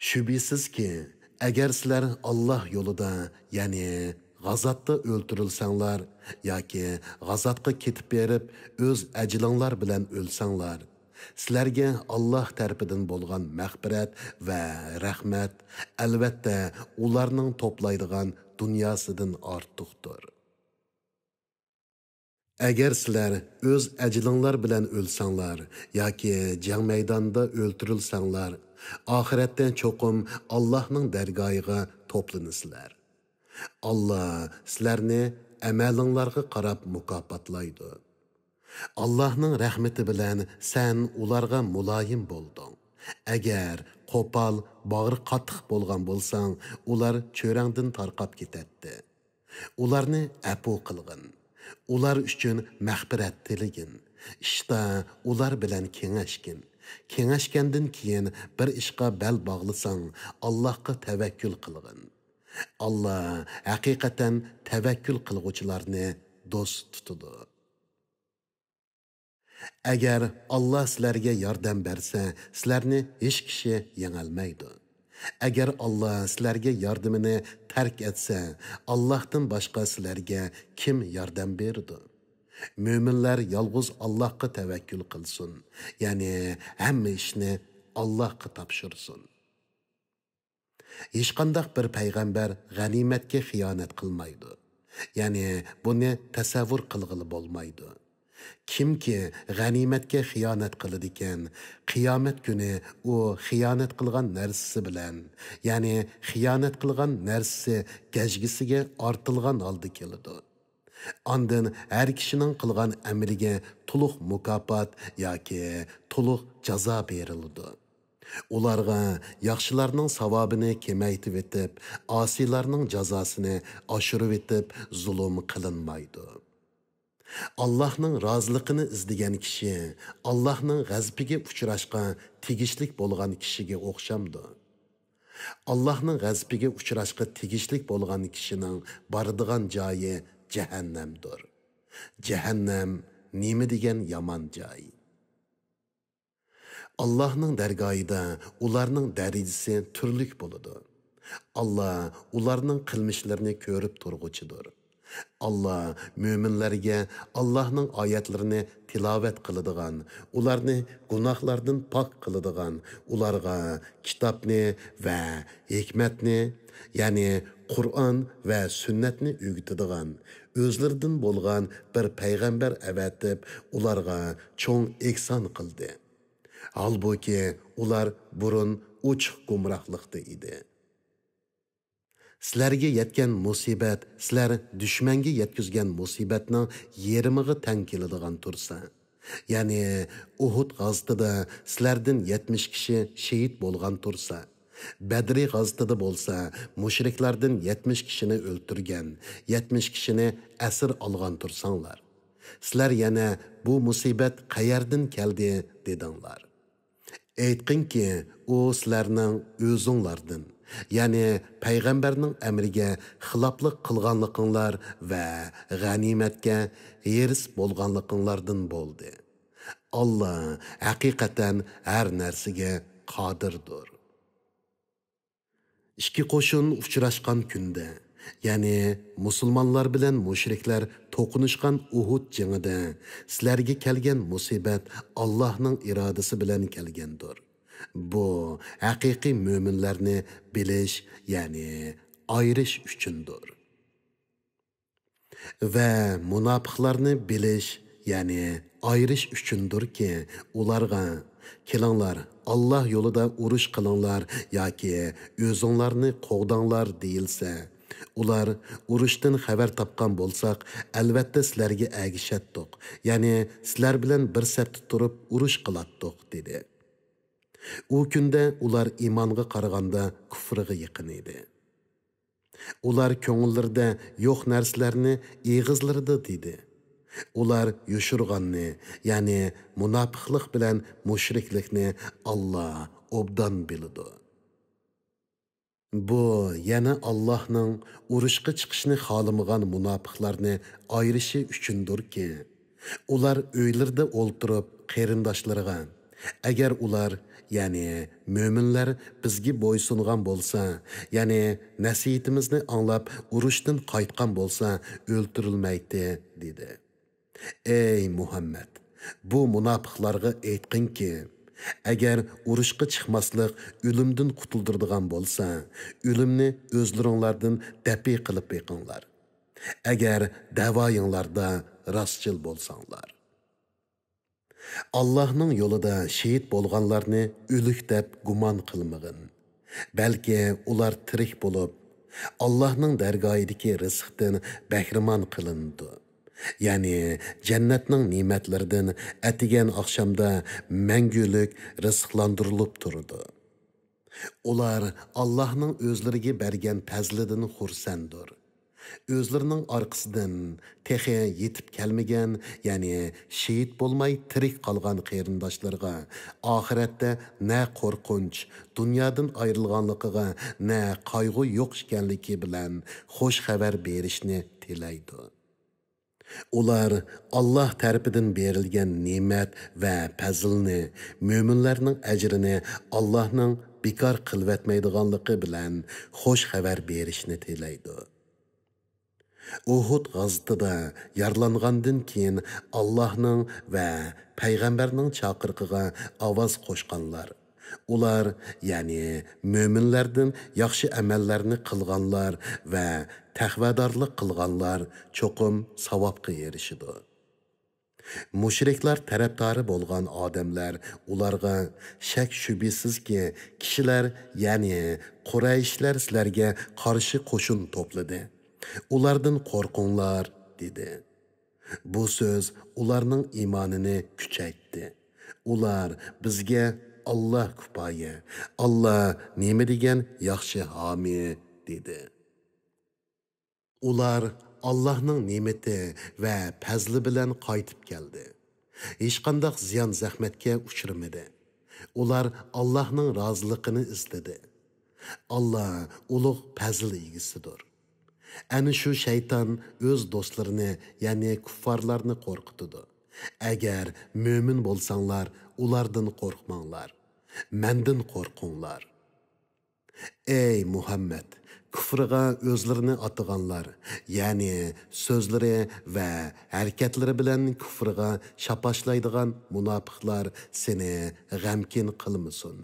شۈبھىسىزكى، ئەگەر سىلەر ئاللا يولىدا، يەنى غازاتتا ئۆلتۈرۈلسەڭلار ياكى غازاتقا كېتىپ بېرىپ ئۆز ئەجىلىڭلار بىلەن ئۆلسەڭلار، سىلەرگە ئاللا تەرىپىدىن بولغان مەغپىرەت ۋە رەھمەت، ئەلۋەتتە، ئۇلارنىڭ توپلايدىغان دۇنياسىدىن ئارتۇقتۇر. ئەگەر سىلەر ئۆز ئەجىلىڭلار بىلەن ئۆلسەڭلار ياكى جەڭ مەيدانىدا ئۆلتۈرۈلسەڭلار، ئاخىرەتتە چوقۇم ئاللاھنىڭ دەرگاھىغا توپلىنىسىلەر. ئاللا سىلەرنى ئەمەلىڭلارغا قاراپ مۇكاپاتلايدۇ. ئاللاھنىڭ رەھمىتى بىلەن سەن ئۇلارغا مۇلايىم بولدۇڭ. ئەگەر قوپال، باغرى قاتتىق بولغان بولساڭ، ئۇلار چۆرەڭدىن تارقاپ كېتەتتى. ئۇلارنى ئەپۇ قىلغىن. ئۇلار ئۈچۈن مەغپىرەت تىلىگىن. ئىشتا ئۇلار بىلەن كېڭەشكىن. كېڭەشكەندىن كېيىن بىر ئىشقا بەل باغلىساڭ، ئاللاھقا تەۋەككۈل قىلغىن. ئاللا ھەقىقەتەن تەۋەككۈل قىلغۇچىلارنى دوست تۇتىدۇ. ئەگەر ئاللا سىلەرگە ياردەم بەرسە، سىلەرنى ھېچ كىشى يېڭەلمەيدۇ. ئەگەر ئاللا سىلەرگە ياردىمىنى تەرك ئەتسە، ئاللاھتىن باشقا سىلەرگە كىم ياردەم بېرىدۇ؟ مۆمىنلەر يالغۇز ئاللاھقا تەۋەككۈل قىلسۇن، يەنى ھەممە ئىشنى ئاللاھقا تاپشۇرسۇن. ھېچقانداق بىر پەيغەمبەر غەنىيمەتكە خىيانەت قىلمايدۇ. يەنى بۇنى تەسەۋۋۇر قىلغىلى بولمايدۇ. كىمكى غەنىيمەتكە خىيانەت قىلىدىكەن، قىيامەت كۈنى ئۇ خىيانەت قىلغان نەرسىسى بىلەن، يەنى خىيانەت قىلغان نەرسىسى گەجگىسىگە ئارتىلغان ھالدا كېلىدۇ. ئاندىن ھەر كىشىنىڭ قىلغان ئەمىلىگە تولۇق مۇكاپات ياكى تولۇق جازا بېرىلىدۇ. ئۇلارغا ياخشىلارنىڭ ساۋابىنى كېمەيتىۋېتىپ، ئاسىيلارنىڭ جازاسىنى ئاشۇرۇۋېتىپ زۇلۇم قىلىنمايدۇ. ئاللاھنىڭ رازىلىقىنى ئىزدىگەن كىشى ئاللاھنىڭ غەزىپىگە ئۇچراشقا تېگىشلىك بولغان كىشىگە ئوخشامدۇ؟ ئاللاھنىڭ غەزىپىگە ئۇچراشقا تېگىشلىك بولغان كىشىنىڭ بارىدىغان جايى جەھەننەمدۇر. جەھەننەم نېمە دېگەن يامان جاي! ئاللاھنىڭ دەرگاھىدا ئۇلارنىڭ دەرىجىسى تۈرلۈك بولىدۇ. ئاللا ئۇلارنىڭ قىلمىشلىرىنى كۆرۈپ تۇرغۇچىدۇر. ئاللا مۆمىنلەرگە ئاللاھنىڭ ئايەتلىرىنى تىلاۋەت قىلىدىغان، ئۇلارنى گۇناھلاردىن پاك قىلىدىغان، ئۇلارغا كىتابنى ۋە ھېكمەتنى، يەنى قۇرئان ۋە سۈننەتنى ئۆگىتىدىغان، ئۆزلىرىدىن بولغان بىر پەيغەمبەر ئەۋەتىپ، ئۇلارغا چوڭ ئېھسان قىلدى. ھالبۇكى، ئۇلار بۇرۇن ئوچۇق گۇمراھلىقتا ئىدى. سىلەرگە يەتكەن مۇسىبەت سىلەر دۈشمەنگە يەتكۈزگەن مۇسىبەتنىڭ يېرىمىغا تەڭ كېلىدىغان تۇرسا، يەنى ئۇھۇد غازىتىدا سىلەردىن يەتمىش كىشى شېھىت بولغان تۇرسا، بەدرى غازىتىدا بولسا مۇشرىكلاردىن يەتمىش كىشىنى ئۆلتۈرگەن، يەتمىش كىشىنى ئەسىر ئالغان تۇرساڭلار، سىلەر يەنە بۇ مۇسىبەت قەيەردىن كەلدى دېدىڭلار. ئېيتقىنكى، ئۇ سىلەرنىڭ ئۆزۈڭلاردىن، يەنى پەيغەمبەرنىڭ ئەمرىگە خىلاپلىق قىلغانلىقىڭلار ۋە غەنىيمەتكە ھېرىس بولغانلىقىڭلاردىن بولدى. ئاللا ھەقىقەتەن ھەر نەرسىگە قادىردۇر. ئىككى قوشۇن ئۇچراشقان كۈندە، يەنى مۇسۇلمانلار بىلەن مۇشرىكلار توقۇنۇشقان ئۇھۇد جېڭىدە سىلەرگە كەلگەن مۇسىبەت ئاللاھنىڭ ئىرادىسى بىلەن كەلگەندۇر. بۇ ھەقىقىي مۆمىنلەرنى بىلىش، يەنى ئايرىش ئۈچۈندۇر. ۋە مۇناپىقلارنى بىلىش، يەنى ئايرىش ئۈچۈندۇركى، ئۇلارغا، «كېلىڭلار، ئاللاھ يولىدا ئۇرۇش قىلىڭلار ياكى ئۆزۈڭلارنى قوغداڭلار» دېيىلسە، ئۇلار، «ئۇرۇشتىن خەۋەر تاپقان بولساق، ئەلۋەتتە سىلەرگە ئەگىشەتتۇق، يەنى سىلەر بىلەن بىر سەپتە تۇرۇپ ئۇرۇش قىلاتتۇق» دېدى. ئۇ كۈندە ئۇلار ئىمانغا قارىغاندا كۇفرىغا يېقىن ئىدى. ئۇلار كۆڭۈللىرىدە يوق نەرسىلەرنى ئېغىزلىرىدا دېدى. ئۇلار يوشۇرغاننى، يەنى مۇناپىقلىق بىلەن مۇشرىكلىكنى ئاللا ئوبدان بىلىدۇ. بۇ يەنە ئاللاھنىڭ ئۇرۇشقا چىقىشنى خالىمىغان مۇناپىقلارنى ئايرىشى ئۈچۈندۇركى، ئۇلار ئۆيلىرىدە ئولتۇرۇپ قېرىنداشلىرىغا، ئەگەر ئۇلار، يەنى مۆمىنلەر بىزگە بويسۇنغان بولسا، يەنى نەسىھىتىمىزنى ئاڭلاپ ئۇرۇشتىن قايتقان بولسا ئۆلتۈرۈلمەيتتى، دېدى. ئەي مۇھەممەد، بۇ مۇناپىقلارغا ئېيتقىنكى، ئەگەر ئۇرۇشقا چىقماسلىق ئۆلۈمدىن قۇتۇلدۇرىدىغان بولسا، ئۆلۈمنى ئۆزلىرىڭلاردىن دەپئى قىلىپ بېقىڭلار. ئەگەر دەۋايىڭلاردا راستچىل بولساڭلار. ئاللاھنىڭ يولىدا شېھىت بولغانلارنى ئۆلۈك دەپ گۇمان قىلمىغىن. بەلكى ئۇلار تىرىك بولۇپ، ئاللاھنىڭ دەرگاھىدىكى رىزىقتىن بەھرىمەن قىلىنىدۇ. يەنى جەننەتنىڭ نېمەتلىرىدىن ئەتىگەن ئاخشامدا مەڭگۈلۈك رىزىقلاندۇرۇلۇپ تۇرىدۇ. ئۇلار ئاللاھنىڭ ئۆزلىرىگە بەرگەن پەزلىدىن خۇرسەندۇر. ئۆزلىرىنىڭ ئارقىسىدىن تېخى يېتىپ كەلمىگەن، يەنى شېھىت بولماي تىرىك قالغان قېرىنداشلىرىغا ئاخىرەتتە نە قورقۇنچ، دۇنيادىن ئايرىلغانلىقىغا نە قايغۇ يوق ئىكەنلىكى بىلەن خۇش خەۋەر بېرىشنى تىلەيدۇ. ئۇلار ئاللاھ تەرىپىدىن بېرىلگەن نېمەت ۋە پەزىلنى، مۆمىنلەرنىڭ ئەجرىنى ئاللاھنىڭ بىكار قىلىۋەتمەيدىغانلىقى بىلەن خۇش خەۋەر بېرىشنى تىلەيدۇ. ئۇھۇد غازىتىدا يارىلانغاندىن كېيىن ئاللاھنىڭ ۋە پەيغەمبەرنىڭ چاقىرىقىغا ئاۋاز قوشقانلار، ئۇلار، يەنى مۆمىنلەردىن ياخشى ئەمەللەرنى قىلغانلار ۋە تەقۋادارلىق قىلغانلار چوقۇم ساۋابقا ئېرىشىدۇ. مۇشرىكلار تەرەپدارى بولغان ئادەملەر ئۇلارغا، شەك-شۈبھىسىزكى، كىشىلەر، يەنى قۇرەيشلەر سىلەرگە قارشى قوشۇن توپلىدى. ئۇلاردىن قورقۇڭلار، دېدى. بۇ سۆز ئۇلارنىڭ ئىمانىنى كۈچەيتتى. ئۇلار، بىزگە ئاللاھ كۇپايە، ئاللاھ نېمە دېگەن ياخشى ھامى، دېدى. ئۇلار ئاللاھنىڭ نېمىتى ۋە پەزلى بىلەن قايتىپ كەلدى. ھېچقانداق زىيان-زەخمەتكە ئۇچرىمىدى. ئۇلار ئاللاھنىڭ رازىلىقىنى ئىزدىدى. ئاللاھ ئۇلۇغ پەزىل ئىگىسىدۇر. ئەنە شۇ شەيتان ئۆز دوستلىرىنى، يەنى كۇففارلارنى قورقۇتىدۇ. ئەگەر مۆمىن بولساڭلار، ئۇلاردىن قورقماڭلار. مەندىن قورقۇڭلار. ئەي مۇھەممەد، كۇفرىغا ئۆزلىرىنى ئاتىغانلار، يەنى سۆزلىرى ۋە ھەرىكەتلىرى بىلەن كۇفرىغا شاپاشلايدىغان مۇناپىقلار سېنى غەمكىن قىلمىسۇن.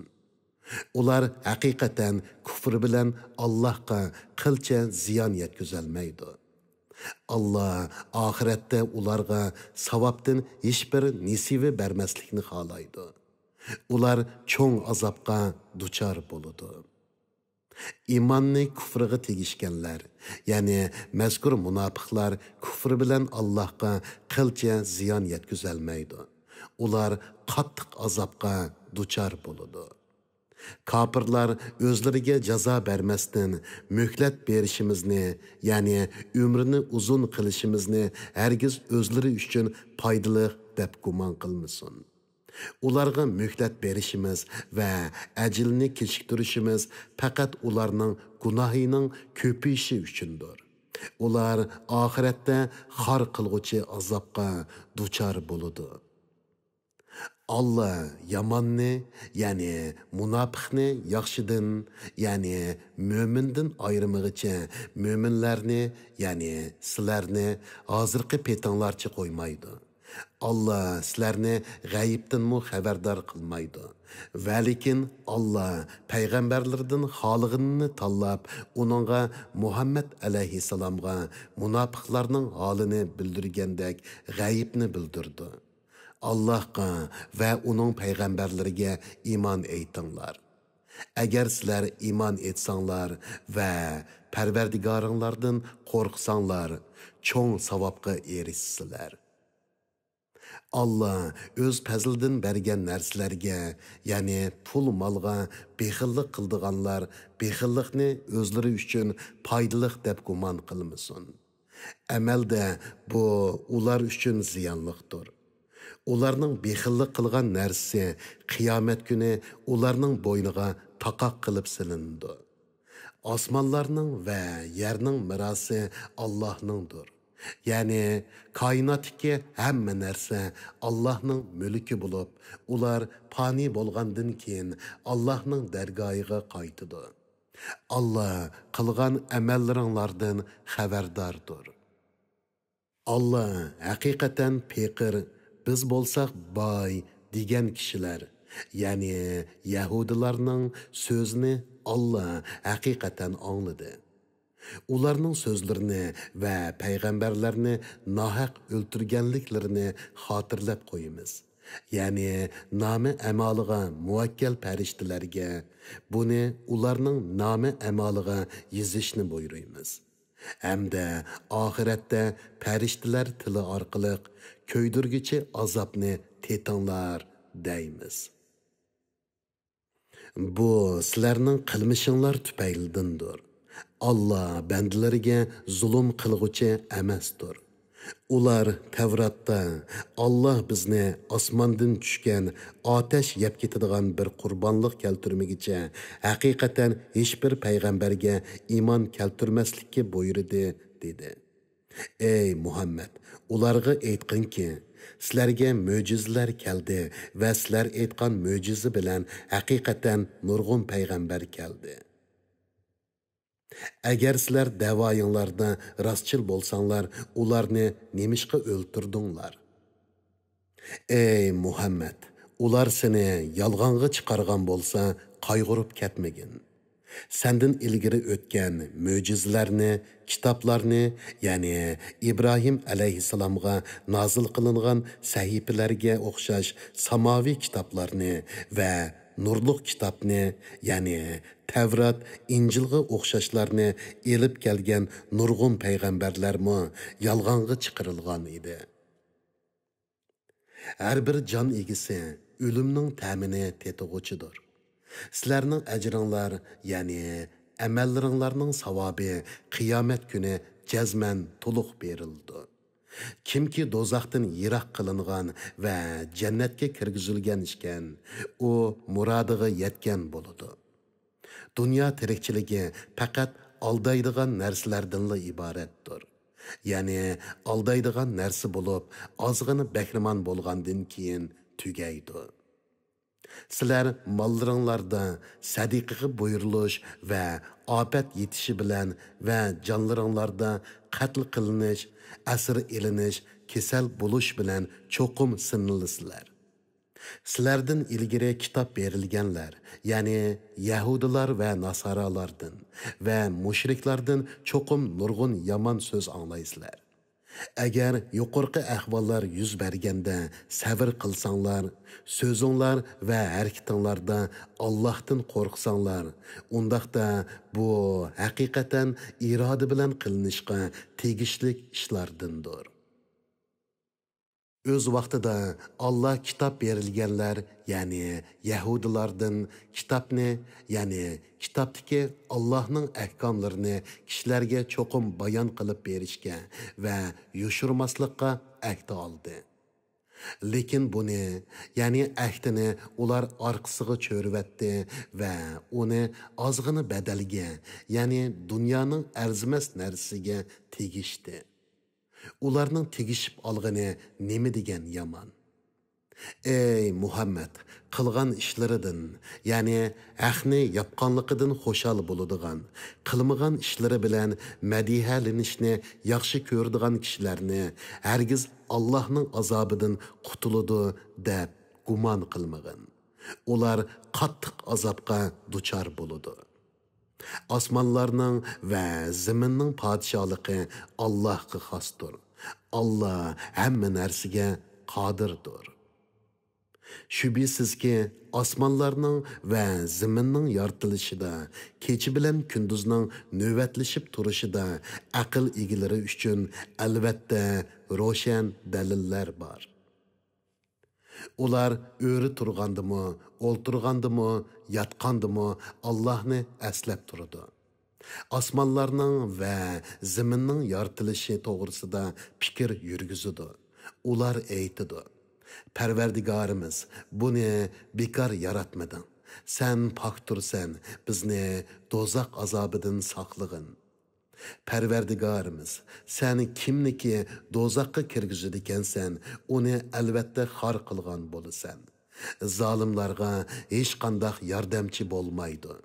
ئۇلار ھەقىقەتەن كۇفرى بىلەن ئاللاھقا قىلچە زىيان يەتكۈزەلمەيدۇ. ئاللاھ ئاخىرەتتە ئۇلارغا ساۋابتىن ھېچبىر نېسىۋە بەرمەسلىكنى خالايدۇ. ئۇلار چوڭ ئازابقا دۇچار بولىدۇ. ئىماننى كۇفرىغا تېگىشكەنلەر، يەنى مەزكۇر مۇناپىقلار كۇفرى بىلەن ئاللاھقا قىلچە زىيان يەتكۈزەلمەيدۇ. ئۇلار قاتتىق ئازابقا دۇچار بولىدۇ. كاپىرلار ئۆزلىرىگە جازا بەرمەستىن، مۆھلەت بېرىشىمىزنى، يەنى ئۆمرىنى ئۇزۇن قىلىشىمىزنى ھەرگىز ئۆزلىرى ئۈچۈن پايدىلىق دەپ گۇمان قىلمىسۇن. ئۇلارغا مۆھلەت بېرىشىمىز ۋە ئەجىلنى كېچىكتۈرۈشىمىز پەقەت ئۇلارنىڭ گۇناھىنىڭ كۆپىيىشى ئۈچۈندۇر. ئۇلار ئاخىرەتتە خار قىلغۇچى ئازابقا دۇچار بولىدۇ. ئاللا ياماننى، يەنى مۇناپىقنى ياخشىدىن، يەنى مۆمىندىن ئايرىمىغىچە مۆمىنلەرنى، يەنى سىلەرنى ھازىرقى پېتىڭلارچە قويمايدۇ. ئاللا سىلەرنى غەيىبتىنمۇ خەۋەردار قىلمايدۇ. ۋەلىكىن ئاللا پەيغەمبەرلىرىدىن خالىغىنىنى تاللاپ، ئۇنىڭغا، مۇھەممەد ئەلەيھىسسالامغا، مۇناپىقلارنىڭ ھالىنى بىلدۈرگەندەك غەيىبنى بىلدۈرىدۇ. ئاللاھقا ۋە ئۇنىڭ پەيغەمبەرلىرىگە ئىمان ئېيتىڭلار. ئەگەر سىلەر ئىمان ئېيتساڭلار ۋە پەرۋەردىگارىڭلاردىن قورقساڭلار، چوڭ ساۋابقا ئېرىشىسىلەر. ئاللا ئۆز پەزلىدىن بەرگەن نەرسىلەرگە، يەنى پۇل-مالغا بېخىللىق قىلىدىغانلار بېخىللىقنى ئۆزلىرى ئۈچۈن پايدىلىق دەپ گۇمان قىلمىسۇن. ئەمەلدە بۇ ئۇلار ئۈچۈن زىيانلىقتۇر. ئۇلارنىڭ بېخىللىق قىلغان نەرسىسى قىيامەت كۈنى ئۇلارنىڭ بوينىغا تاقاق قىلىپ سېلىنىدۇ. ئاسمانلارنىڭ ۋە يەرنىڭ مىراسى ئاللاھنىڭدۇر. يەنى كائىناتتىكى ھەممە نەرسە ئاللاھنىڭ مۈلكى بولۇپ، ئۇلار پانىي بولغاندىن كېيىن ئاللاھنىڭ دەرگاھىغا قايتىدۇ. ئاللا قىلغان ئەمەللىرىڭلاردىن خەۋەرداردۇر. ئاللا ھەقىقەتەن پېقىر، بىز بولساق باي دېگەن كىشىلەر، يەنى يەھۇدىيلارنىڭ سۆزىنى ئاللا ھەقىقەتەن ئاڭلىدى. ئۇلارنىڭ سۆزلىرىنى ۋە پەيغەمبەرلەرنى ناھەق ئۆلتۈرگەنلىكلىرىنى خاتىرىلەپ قويىمىز. يەنى نامە ئەمالىغا مۇۋەككەل پەرىشتىلەرگە بۇنى ئۇلارنىڭ نامە ئەمالىغا يېزىشنى بۇيرۇيمىز. ھەمدە ئاخىرەتتە پەرىشتىلەر تىلى ئارقىلىق كۆيدۈرگۈچى ئازابنى تېتىڭلار دەيمىز. بۇ سىلەرنىڭ قىلمىشىڭلار تۈپەيلىدىندۇر. ئاللا بەندىلىرىگە زۇلۇم قىلغۇچى ئەمەستۇر. ئۇلار تەۋراتتا، ئاللا بىزنى ئاسماندىن چۈشكەن ئاتەش يەپ كېتىدىغان بىر قۇربانلىق كەلتۈرمىگۈچە ھەقىقەتەن ھېچبىر پەيغەمبەرگە ئىمان كەلتۈرمەسلىككە بۇيرۇدى، دېدى. ئەي مۇھەممەد، ئۇلارغا ئېيتقىنكى، سىلەرگە مۆجىزىلەر كەلدى ۋە سىلەر ئېيتقان مۆجىزە بىلەن ھەقىقەتەن نۇرغۇن پەيغەمبەر كەلدى. ئەگەر سىلەر دەۋايىڭلاردا راستچىل بولساڭلار، ئۇلارنى نېمىشقا ئۆلتۈردۈڭلار؟ ئەي مۇھەممەد، ئۇلار سېنى يالغانغا چىقارغان بولسا، قايغۇرۇپ كەتمىگىن. سەندىن ئىلگىرى ئۆتكەن مۆجىزىلەرنى، كىتابلارنى، يەنى ئىبراھىم ئەلەيھىسسالامغا نازىل قىلىنغان سەھىپىلەرگە ئوخشاش ساماۋىي كىتابلارنى ۋە نۇرلۇق كىتابنى، يەنى تەۋرات، ئىنجىلغا ئوخشاشلارنى ئېلىپ كەلگەن نۇرغۇن پەيغەمبەرلەرمۇ يالغانغا چىقىرىلغان ئىدى. ھەر بىر جان ئىگىسى ئۆلۈمنىڭ تەمىنى تېتىغۇچىدۇر. سىلەرنىڭ ئەجرىڭلار، يەنى ئەمەللىرىڭلارنىڭ ساۋابى قىيامەت كۈنى جەزمەن تولۇق بېرىلىدۇ. كىمكى دوزاختىن يىراق قىلىنغان ۋە جەننەتكە كىرگۈزۈلگەن ئىكەن، ئۇ مۇرادىغا يەتكەن بولىدۇ. دۇنيا تىرىكچىلىكى پەقەت ئالدايدىغان نەرسىلەردىنلا ئىبارەتتۇر. يەنى ئالدايدىغان نەرسە بولۇپ، ئازغىنە بەھرىمەن بولغاندىن كېيىن تۈگەيدۇ. سىلەر ماللىرىڭلاردا سەدىقىگە بۇيرۇلۇش ۋە ئاپەت يېتىشى بىلەن ۋە جانلىرىڭلاردا قەتل قىلىنىش، ئەسىر ئېلىنىش، كېسەل بولۇش بىلەن چوقۇم سىنىلىسىلەر. سىلەردىن ئىلگىرى كىتاب بېرىلگەنلەر، يەنى يەھۇدىيلار ۋە ناسارالاردىن ۋە مۇشرىكلاردىن چوقۇم نۇرغۇن يامان سۆز ئاڭلايسىلەر. ئەگەر يۇقىرىقى ئەھۋاللار يۈز بەرگەندە سەۋر قىلساڭلار، سۆزۈڭلار ۋە ھەرىكىتىڭلاردا ئاللاھتىن قورقساڭلار، ئۇنداقتا بۇ ھەقىقەتەن ئىرادە بىلەن قىلىنىشقا تېگىشلىك ئىشلاردىندۇر. ئۆز ۋاقتىدا ئاللا كىتاب بېرىلگەنلەر، يەنى يەھۇدىيلاردىن كىتابنى، يەنى كىتابتىكى ئاللاھنىڭ ئەھكاملىرىنى كىشىلەرگە چوقۇم بايان قىلىپ بېرىشكە ۋە يوشۇرماسلىققا ئەھدە ئالدى. لېكىن بۇنى، يەنى ئەھدىنى ئۇلار ئارقىسىغا چۆرۈۋەتتى ۋە ئۇنى ئازغىنە بەدەلگە، يەنى دۇنيانىڭ ئەرزىمەس نەرسىسىگە تېگىشتى. ئۇلارنىڭ تېگىشىپ ئالغىنى نېمە دېگەن يامان! ئەي مۇھەممەد، قىلغان ئىشلىرىدىن، يەنى ھەقنى ياپقانلىقىدىن خۇشال بولىدىغان، قىلمىغان ئىشلىرى بىلەن مەدھىيەلىنىشنى ياخشى كۆرىدىغان كىشىلەرنى ھەرگىز ئاللاھنىڭ ئازابىدىن قۇتۇلىدۇ دەپ گۇمان قىلمىغىن. ئۇلار قاتتىق ئازابقا دۇچار بولىدۇ. ئاسمانلارنىڭ ۋە زېمىننىڭ پادىشاھلىقى ئاللاھقا خاستۇر. ئاللا ھەممە نەرسىگە قادىردۇر. شۈبھىسىزكى، ئاسمانلارنىڭ ۋە زېمىننىڭ يارىتىلىشىدا، كېچە بىلەن كۈندۈزنىڭ نۆۋەتلىشىپ تۇرۇشىدا ئەقىل ئىگىلىرى ئۈچۈن، ئەلۋەتتە، روشەن دەلىللەر بار. ئۇلار ئۆرە تۇرغاندىمۇ، ئولتۇرغاندىمۇ، ياتقاندىمۇ ئاللاھنى ئەسلەپ تۇرىدۇ. ئاسمانلارنىڭ ۋە زېمىننىڭ يارىتىلىشى توغرىسىدا پىكىر يۈرگۈزىدۇ. ئۇلار ئېيتىدۇ: پەرۋەردىگارىمىز، بۇنى بىكار ياراتمىدىڭ. سەن پاكتۇرسەن، بىزنى دوزاخ ئازابىدىن ساقلىغىن. پەرۋەردىگارىمىز، سەن كىمنىكى دوزاخقا كىرگۈزىدىكەنسەن، ئۇنى ئەلۋەتتە خار قىلغان بولىسەن. زالىملارغا ھېچقانداق ياردەمچى بولمايدۇ.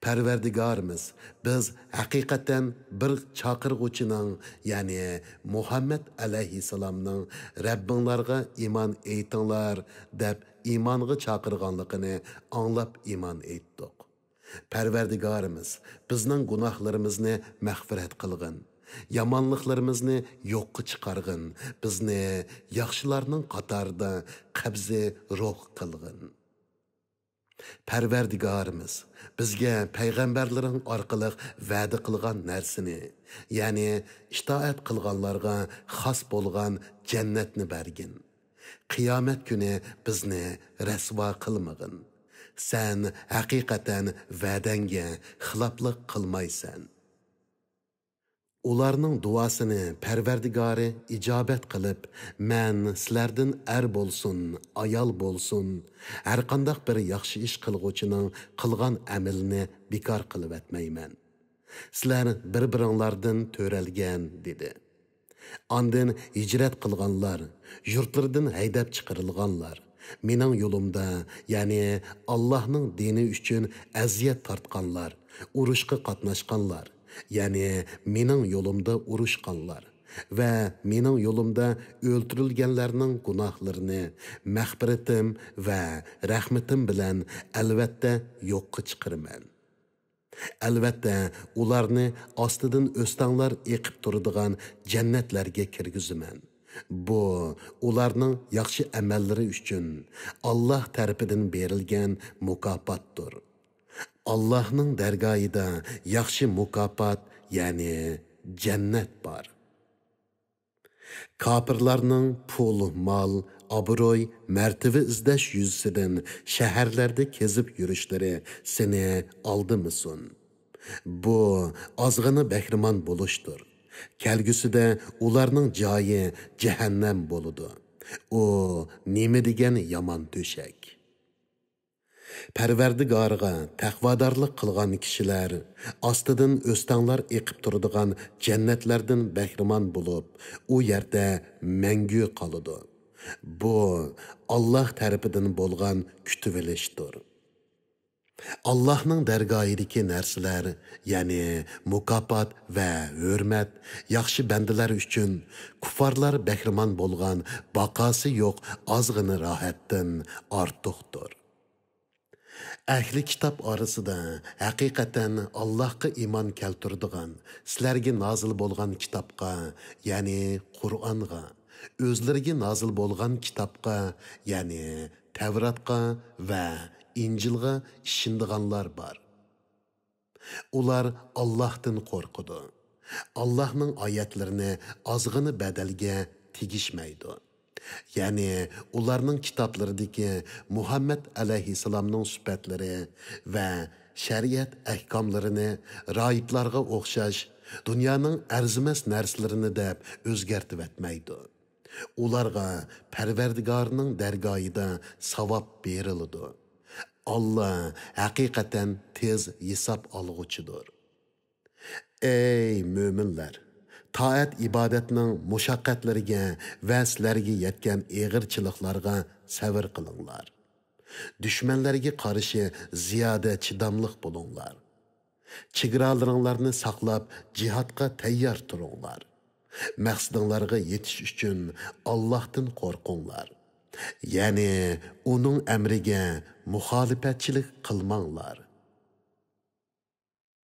پەرۋەردىگارىمىز، بىز ھەقىقەتەن بىر چاقىرغۇچىنىڭ، يەنى مۇھەممەد ئەلەيھىسسالامنىڭ «رەببىڭلارغا ئىمان ئېيتىڭلار» دەپ ئىمانغا چاقىرغانلىقىنى ئاڭلاپ ئىمان ئېيتتۇق. پەرۋەردىگارىمىز، بىزنىڭ گۇناھلىرىمىزنى مەغپىرەت قىلغىن، يامانلىقلىرىمىزنى يوققا چىقارغىن، بىزنى ياخشىلارنىڭ قاتارىدا قەبزى روھ قىلغىن. پەرۋەردىگارىمىز، بىزگە پەيغەمبەرلىرىڭ ئارقىلىق ۋەدە قىلغان نەرسىنى، يەنى ئىتائەت قىلغانلارغا خاس بولغان جەننەتنى بەرگىن. قىيامەت كۈنى بىزنى رەسۋا قىلمىغىن. سەن ھەقىقەتەن ۋەدەڭگە خىلاپلىق قىلمايسەن. ئۇلارنىڭ دۇئاسىنى پەرۋەردىگارى ئىجابەت قىلىپ، مەن سىلەردىن ئەر بولسۇن، ئايال بولسۇن، ھەرقانداق بىر ياخشى ئىش قىلغۇچىنىڭ قىلغان ئەمىلىنى بىكار قىلىۋەتمەيمەن. سىلەر بىر-بىرىڭلاردىن تۆرەلگەن، دېدى. ئاندىن ھىجرەت قىلغانلار، يۇرتلىرىدىن ھەيدەپ چىقىرىلغانلار، مېنىڭ يولۇمدا، يەنى ئاللاھنىڭ دىنى ئۈچۈن ئەزىيەت تارتقانلار، ئۇرۇشقا قاتناشقانلار، يەنى مېنىڭ يولۇمدا ئۇرۇشقانلار ۋە مېنىڭ يولۇمدا ئۆلتۈرۈلگەنلەرنىڭ گۇناھلىرىنى مەغپىرىتىم ۋە رەھمىتىم بىلەن ئەلۋەتتە يوققا چىقىرىمەن. ئەلۋەتتە، ئۇلارنى ئاستىدىن ئۆستەڭلار ئېقىپ تۇرىدىغان جەننەتلەرگە كىرگۈزىمەن. بۇ ئۇلارنىڭ ياخشى ئەمەللىرى ئۈچۈن ئاللاھ تەرىپىدىن بېرىلگەن مۇكاپاتتۇر. ئاللاھنىڭ دەرگاھىدا ياخشى مۇكاپات، يەنى جەننەت بار. كاپىرلارنىڭ پۇل، مال، ئابرۇي، مەرتىۋە ئىزدەش يۈزىسىدىن شەھەرلەردە كېزىپ يۈرۈشلىرى سېنى ئالدىمىسۇن. بۇ ئازغىنە بەھرىمەن بولۇشتۇر. كەلگۈسىدە ئۇلارنىڭ جايى جەھەننەم بولىدۇ. ئۇ نېمە دېگەن يامان تۆشەك! پەرۋەردىگارىغا تەقۋادارلىق قىلغان كىشىلەر ئاستىدىن ئۆستەڭلار ئېقىپ تۇرىدىغان جەننەتلەردىن بەھرىمەن بولۇپ، ئۇ يەردە مەڭگۈ قالىدۇ. بۇ ئاللاھ تەرىپىدىن بولغان كۈتۈۋېلىشتۇر. ئاللاھنىڭ دەرگاھىدىكى نەرسىلەر، يەنى مۇكاپات ۋە ھۆرمەت، ياخشى بەندىلەر ئۈچۈن كۇففارلار بەھرىمەن بولغان باقاسى يوق ئازغىنە راھەتتىن ئارتۇقتۇر. ئەھلى كىتاب ئارىسىدا ھەقىقەتەن ئاللاھقا ئىمان كەلتۈرىدىغان، سىلەرگە نازىل بولغان كىتابقا، يەنى قۇرئانغا، ئۆزلىرىگە نازىل بولغان كىتابقا، يەنى تەۋراتقا ۋە ئىنجىلغا ئىشىنىدىغانلار بار. ئۇلار ئاللاھتىن قورقىدۇ. ئاللاھنىڭ ئايەتلىرىنى ئازغىنە بەدەلگە تېگىشمەيدۇ. يەنى ئۇلارنىڭ كىتابلىرىدىكى مۇھەممەد ئەلەيھىسسالامنىڭ سۈپەتلىرى ۋە شەرىئەت ئەھكاملىرىنى راھىبلارغا ئوخشاش دۇنيانىڭ ئەرزىمەس نەرسىلىرىنى دەپ ئۆزگەرتىۋەتمەيدۇ. ئۇلارغا پەرۋەردىگارىنىڭ دەرگاھىدا ساۋاب بېرىلىدۇ. ئاللا ھەقىقەتەن تېز ھېساب ئالغۇچىدۇر. ئەي مۆمىنلەر! تائەت-ئىبادەتنىڭ مۇشەققەتلىرىگە ۋە سىلەرگە يەتكەن ئېغىرچىلىقلارغا سەۋر قىلىڭلار. دۈشمەنلەرگە قارشى زىيادە چىداملىق بولۇڭلار. چېگرالىرىڭلارنى ساقلاپ، جىھادقا تەييار تۇرۇڭلار. مەقسىتىڭلارغا يېتىش ئۈچۈن ئاللاھتىن قورقۇڭلار. يەنى ئۇنىڭ ئەمرىگە مۇخالىپەتچىلىك قىلماڭلار.